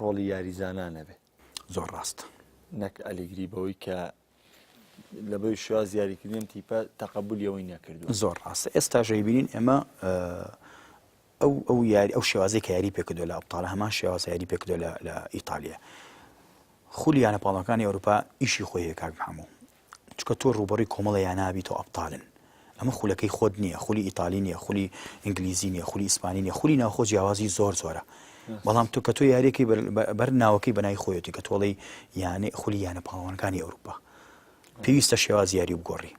ڕۆڵی یاریزانان ئەبێ. زۆر ڕاستە. نەک ئەلیگری بەوەی کە لەبەری شێواز یاریکردنی ئەم تیپە تەقەبولی ئەوەی نەکردووە. زۆر ڕاستە ئێستاش ئەیبینین ئێمە ئەو ئەو یاری ئەو شێوازەی کە یاری پێکردووە لە ئەبتاڵە هەمان شێواز یاری پێکردووە لە لە ئیتالیا خولی یانە پاڵەکانی ئەوروپا ئیشی خۆی هەیە کاک محەموو چونکە تۆ ڕووبەڕووی کۆمەڵە یانە ئەبیتەوە ئەبتالن ئەمە خولەکەی خۆت نییە خولی ئیتالی نییە خولی ئینگلیزی نییە خولی ئیسپانی نییە خولی ناوخۆ جیاوازی زۆر زۆرە بەڵام تۆ کە تۆ یاریەکەی بەر ناوەکەی بەنای خۆیەتی کە تۆڵی یانە خولی یانە پاڵەوانەکانی ئەوروپا پێویستە شێواز یاری بگۆڕی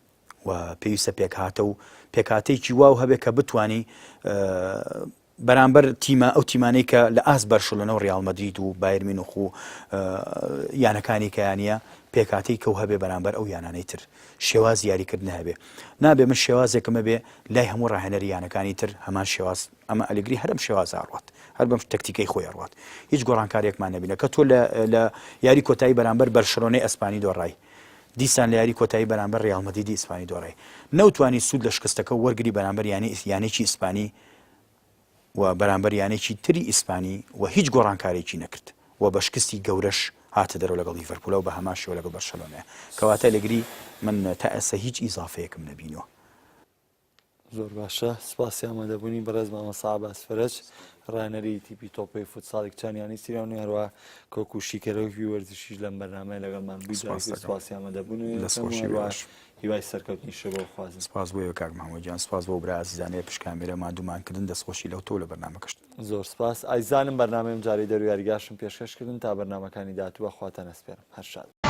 و پێویستە پێکهاتە و پێکهاتەیەکی واو هەبێ کە بتانی بەرامبەر تیمە ئەو تیمانەی کە لە ئاست بەرشلۆنە و ڕیاڵ مەدرید و بایرن میونخ و یانەکانی کە یانە پێکهاتەی کەو هەبێ بەرامبەر ئەو یانانەی تر شێوازی یاریکردن هەبێ نابێ من شێوازێکم هەبێ لای هەموو ڕاهێنەری یانەکانی تر هەمان شێواز ئەمە ئەلگری هەرم شێواز ئەڕوات هەر بەم تەکتیکەی خۆی ئەڕوات هیچ گۆڕانکاریەکمان نەبینە کە تۆ لە یاری کۆتایی بەرامبەر بەرشلۆنەی ئەسپانی دۆڕای دیسان لە یاری کۆتایی بەرامبەر ڕیاڵ مەدریدی ئیسپانی دۆڕای نەوتوانی سوود لە شکستەکە وەرگری بەرامبەر یانەی یانێکی ئیسپانی و بەرامبەر یانەیەکی تری ئیسپانی و هیچ گۆڕانکاریی نەکرد و بە شکستی گەورەش هاتە دەرەوە لەگەڵ لیڤەرپوولە و بە هەمان شێوە لەگەڵ بەرشەلۆنەیە. کەواتە ئەلێگری من تا ئێستا هیچ ئیزافەیەکم نەبینیوە. زۆر باشە سپاسی ئامادەبوونی بەڕێز مامۆستا عەباس فەرەج ڕاهێنەری تیپی تۆپی فوتساڵی کچان یانەی سیران و هەروە کۆک و شیکەرەوەی وەرزشیش لەم بەرنامەیە لەگەڵمان بووی سپاس دەکەم. سپاسی ئامادەبوون و دەست خۆشی هەروە بێوەش. هیوای سەرکەوتنیشە بۆ خوازم. سپاس بۆ ئێوە کاک محمد گیان سپاس بۆ برا ئازیزانەی پشت کامێرا ماندوومان کردن دەست خۆشی لەو تۆ لە بەرنامەکەشت. زۆر سپاس ئایزانم بەرنامەی ئەمجارەی دەرو یاریگاشم پێشکەش کردن تا بەرنامەکانی داهاتوو بە خواتان ئەسپێرم هەر شاد.